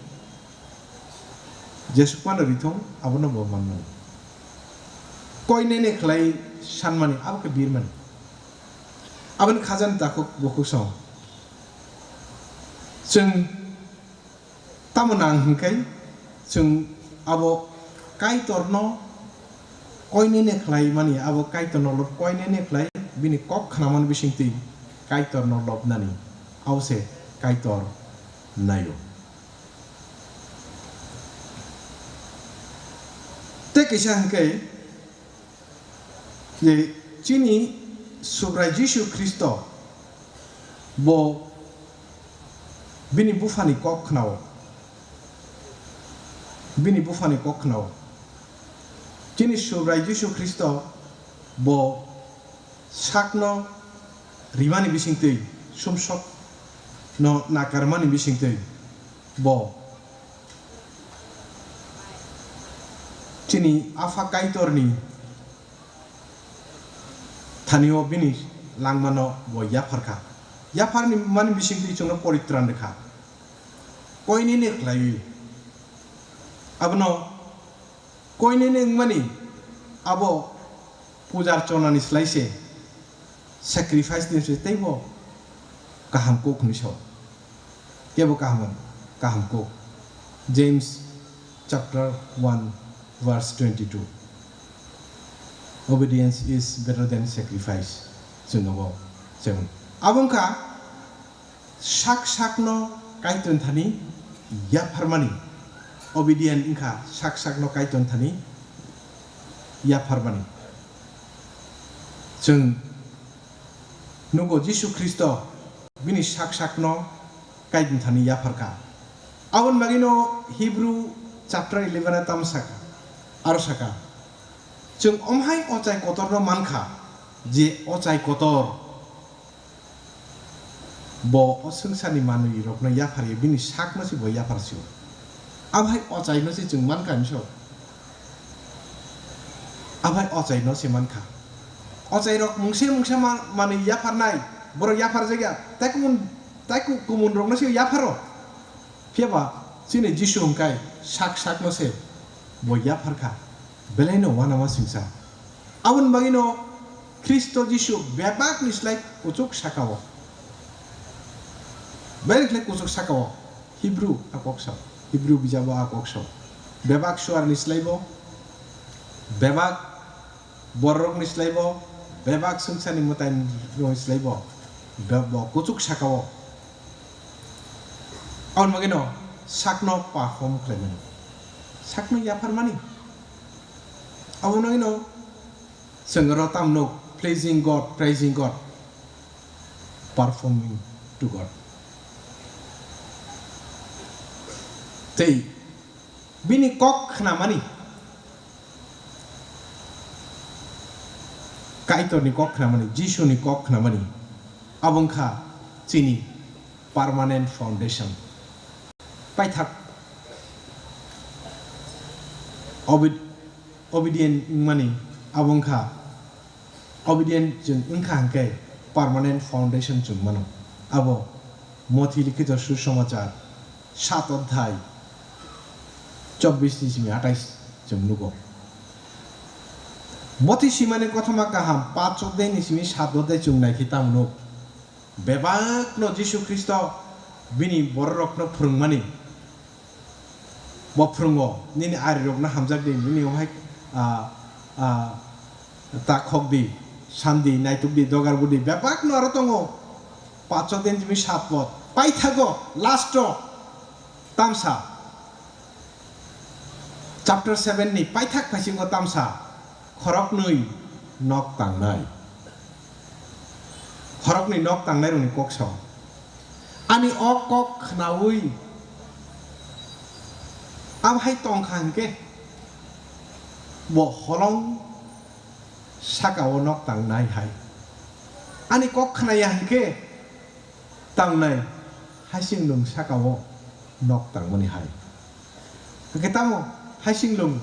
jesuk phano rithung abono bo manmani. Koinene khlai sanmani abo khe birmani. Aboni khajani takhuk bukhuk song. Chwng tamo nang hwnkhe chwng abo Kaitorno koinene khlai mani, abo Kaitorno lob koinene khlai bini kok khnamani bisingtwi Kaitorno lobnani, abo se Kaitor naio. Tei kisa hwnkhe je chini Subrai Jisu Khristo bo bini buphani kok khnao, bini buphani kok khnao. Chini Subrai Jisu Khristo bo sakno rimani bisingtwi, sumsokno nakarmani bisingtwi bo chini Apha Kaitorni thanio bini langmano bo yapharkha. Yapharni mani bisingtwi chwngno poritran rwkha. Koinene khlaiwi abono koinene wngmani abo puja archonani slai se, sacrifice ni se teibo kaham kok hinwi sao. Kebo kaham, kaham kok. James chapter one verse twenty-two. Obedience is better than sacrifice. Chwng abo seven. Abo wngkha sak sakno Kaitor thani yapharmani. Obedient wngkha sak sakno Kaitor thani yapharmani. Chwng nugo Jisu Khristo bini sak sakno Kaitor thani yapharkha. Aboni bagwino Hebrew chapter eleven o tamo sakha, aro sakha, chwng omhai ochai kotorno mankha, je ochai kotor bo o swngcharni manwirokno yapharwi bini sakno se bo yapharsio. Abhai ochaino se chwng mankha hinwi sao. Abhai ochaino se mankha. Ochairok mungse mungsa ma-, manwi yapharnai, borok yapharjakya, tei kumun, tei ku-, kumunrokno se yapharo. Phiyaba chini Jisu hwnkhe sak sakno se bo yapharkha, belaino uanama singsa. Aboni bagwino Khristo Jisu bebakni slai kuchuk saka-o. Bebakni slai kuchuk saka-o. Hebrew a kok sao. Hebrew bijabo a kok sao. Bebak suarni slaibo, bebak bororokni slaibo, bebak swngcharni mwtairokni slaibo, be-, bo kuchuk saka-o. Aboni bagwino sakno perform khlaimani. Sakno yapharmani. Aboni bagwino chwng oro tamo nuk, pleasing God, praising God, performing to God. Tei bini kok khnamani, Kaitorni kok khnamani, Jisuni kok khnamani, abo wngkha chini permanent foundation. Paithak obed-, obedient wngmani abo wngkha, obedient chwng wngkha hwnkhe permanent foundation chwng mano. Abo Mothi likhito Susamachar sat odhyay chobbish ni simi atais chwng nugo. Mothi simani kothoma kaham panch odhyay ni simi sat odhyay chwng naikhe tamo nuk. Bebakno Jisu Khristo bini bororokno phwrwngmani. Bo phwrwngo, nini arirokno hamjak di, nini ohai, ah, ah, ta khok di, san di, naituk di, dogar budi, bebakno aro tongo. Pacho din jimi sat pot. Paithago, last o, tamsa. Chapter seven ni paithak phaisingo tamsa. Khoroknwi nok tangnai. Khoroknwi nok tangnairokni kok sao. Ani o kok khnaui, abo hai tongkha hwnkhe, bo holong saka-o nok tangnai hai. Ani kok khnaya hwnkhe, tangnai haising nwng saka-o nok tangmani hai. Hwnkhe tamo haising nwng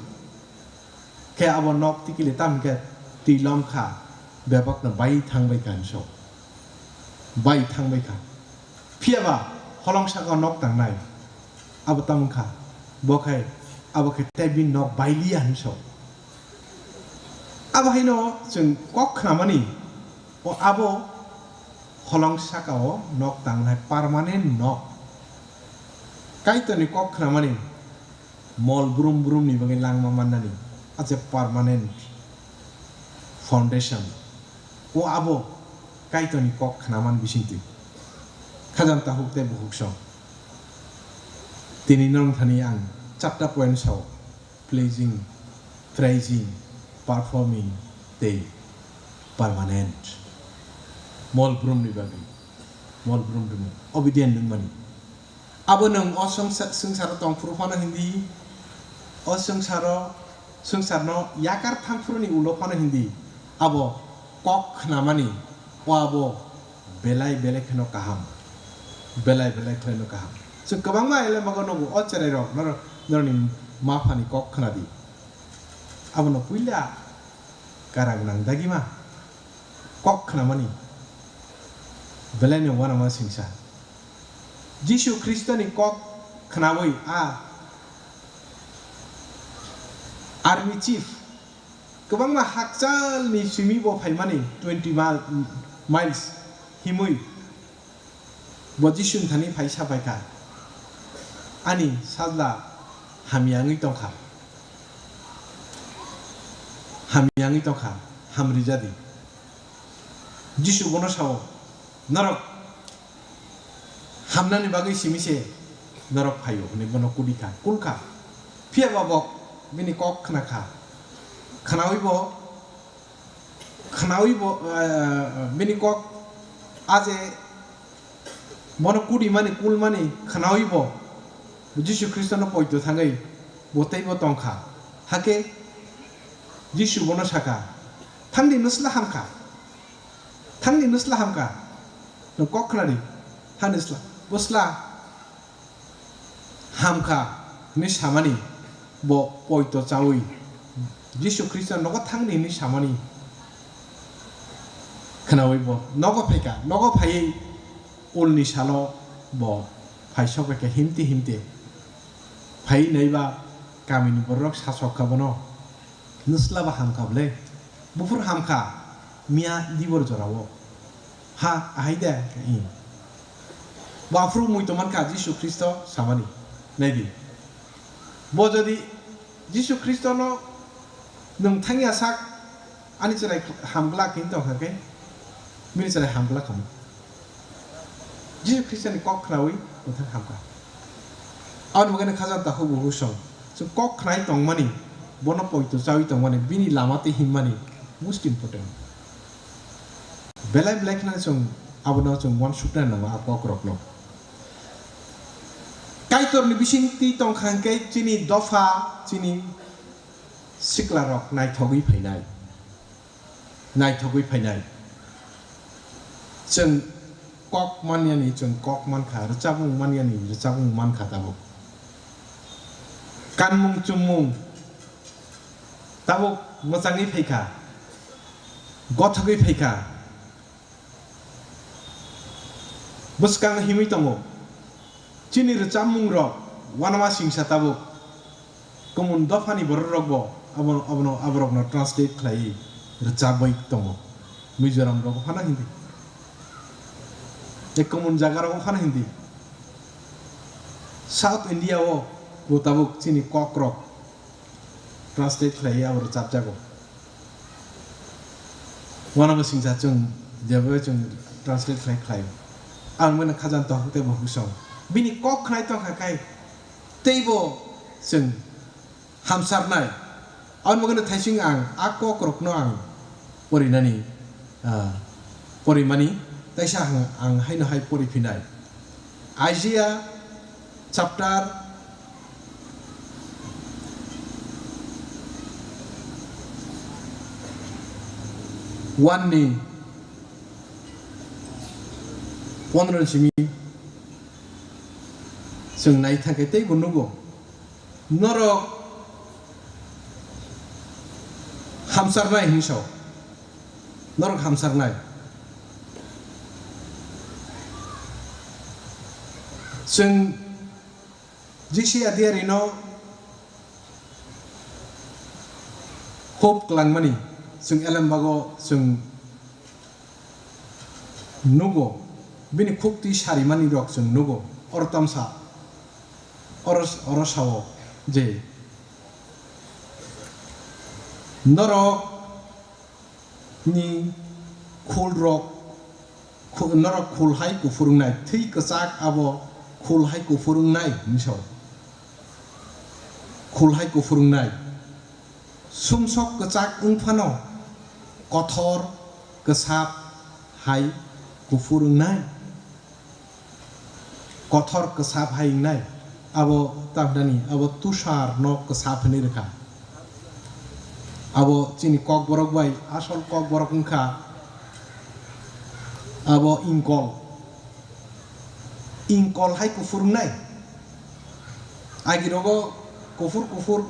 khe abo nok tikili tam khe twi lom kha, bebakno bai thang bai kha hinwi sao. Bai thang bai kha. Phiyaba holong saka-o nok tangnai. Abo tamo wngkha. Bo khai abo khe tei bini nok bai liya hinwi sao. Abo haino chwng kok khnamani, o abo holong saka-o nok tangnai permanent nok. Kaitorni kok khnamani mol brum brumni bagwi langma mannani, a je permanent foundation. O abo Kaitorni kok khnaman bisingtwi. Khajam tahuk tei buhuk song. Tini norok thani ang charta point sao. Pleasing, praising, performing, tei permanent. Mol brumni bagwi, mol brum rwmani, obedient wngmani. Abo nwng o swngsa-, swngcharo tongphuru phano hindi, o swngcharo, swngcharno yakar thangphuruni ulo phano hindi, abo kok khnamani, o abo belai belai kheno kaham, belai belai kheno kaham. Chwng kwbangma elemago nugo, o cherairok norok, norokni ma phani kok khna di. Abono puila karang nang dagima kok khnamani belaino uanama singsa. Jisu Khristoni kok khnaui a army chief kwbangma hakchalni simi bo phaimani twenty mile, miles himui bo Jisuni thani phai sa phaikha, "Ani sajla hamya wngwi tongkha, hamya wngwi tongkha, hamrija di." Jisu bono sao, "Norok hamnani bagwi simi se norok phaio," hwnwi bono kudikha, kulkha. Phiyaba bo bini kok khnakha, khnaui bo khnaui bo, eh, bini kok a je Bono kudimani, kulmani khwnawi bo Jisu Khristono poito thangwi bo teibo tongkha. Hakhe Jisu bono sakha, "Thangdi, nwsla hamkha. Thangdi, nwsla hamkha. Nwng kok khnadi. Thangdi, nwsla." Bwsla hamkha hwnwi samani bo poito chawi Jisu Khristo nogo thangdi hwnwi samani khwnawi bo nogo phaikha. Nogo phaiwi ulni salo bo phai sokbaikha himte himte. Phaiwi naiba kamini bororok sasokkha bono. Nwsla ba hamkha bwle? Buphuru hamkha miya dibor jorao. Ha, ahai de? Ih. Bo aphuru mui tongmankha Jisu Khristo samani. Naidi. Bo jodi Jisu Khristono nwng thangya sak, ani chwrai hamglak hinwi tongkha khe, bini chwrai hamglak khamu. Jisu Khristoni kok khnawi bwthang hamkha. Aboni bagwi khajak takhuk bo husong. Chwng kok khnai tongmani, bono poito chawi tongmani, bini lama tei himmani most important. Belai belai khna chwng abono chwng uansukna nango a kokrokno. Kaitorni bisingtwi tongkha hwnkhe chini dopha, chini siklarok naithogwi phainai. Naithogwi phainai. Chwng kok manyani chwng kok mankha, rwchapmung manyani rwchapmung mankha tabuk. Kanmung chummung tabuk mwchangwi phaikha, gothogwi phaikha. Bwskango himwi tongo. Chini rwchapmungrok uanama singsa tabuk. Kumun dophani bororokbo abo, abono, aborokno translate khlaiwi rwchapwi tongo. Mizoram rogo phano Hindi. Tei kumun jaga rogo phano Hindi. South India o bo tabuk chini kokrok translate khlaiwi abo rwchapjago. Uanama singsa chwng jebai chwng translate khlai khlaio. Ang bini khajang tohok tei bo husong. Bini kok khnai tongkha khai teibo chwng hamsarnai. Aboni bagwino thaising ang a kokrokno ang porinani, ah, porimani, teisa ang, ang haino hai pori phinai. Isaiah chapter one ni pondro ni simi chwng nai thangkhe teibo nugo. Norok hamsarnai hinwi sao. Norok hamsarnai. Chwng Jisi Adiyarino hope kwlangmani, chwng elembago chwng nugo, bini khuk twi sarimanirok chwng nugo. Oro tamsa, oro, oro sao je, norokni khulrok, khu-, norok khul hai kuphur wngnai, thwi kwchak abo khul hai kuphur wngnai hinwi sao. Khul hai kuphur wngnai. Sumsok kwchak wng phano kothor kwsap hai kuphur wngnai. Kothor kwsap hai wngnai. Abo tamdani, abo tusar no kwsap hinwi rwkha. Abo chini kokborok bai asol kokborok wngkha abo ingkol. Ingkol hai kuphur wngnai. Agirogo kuphur kuphur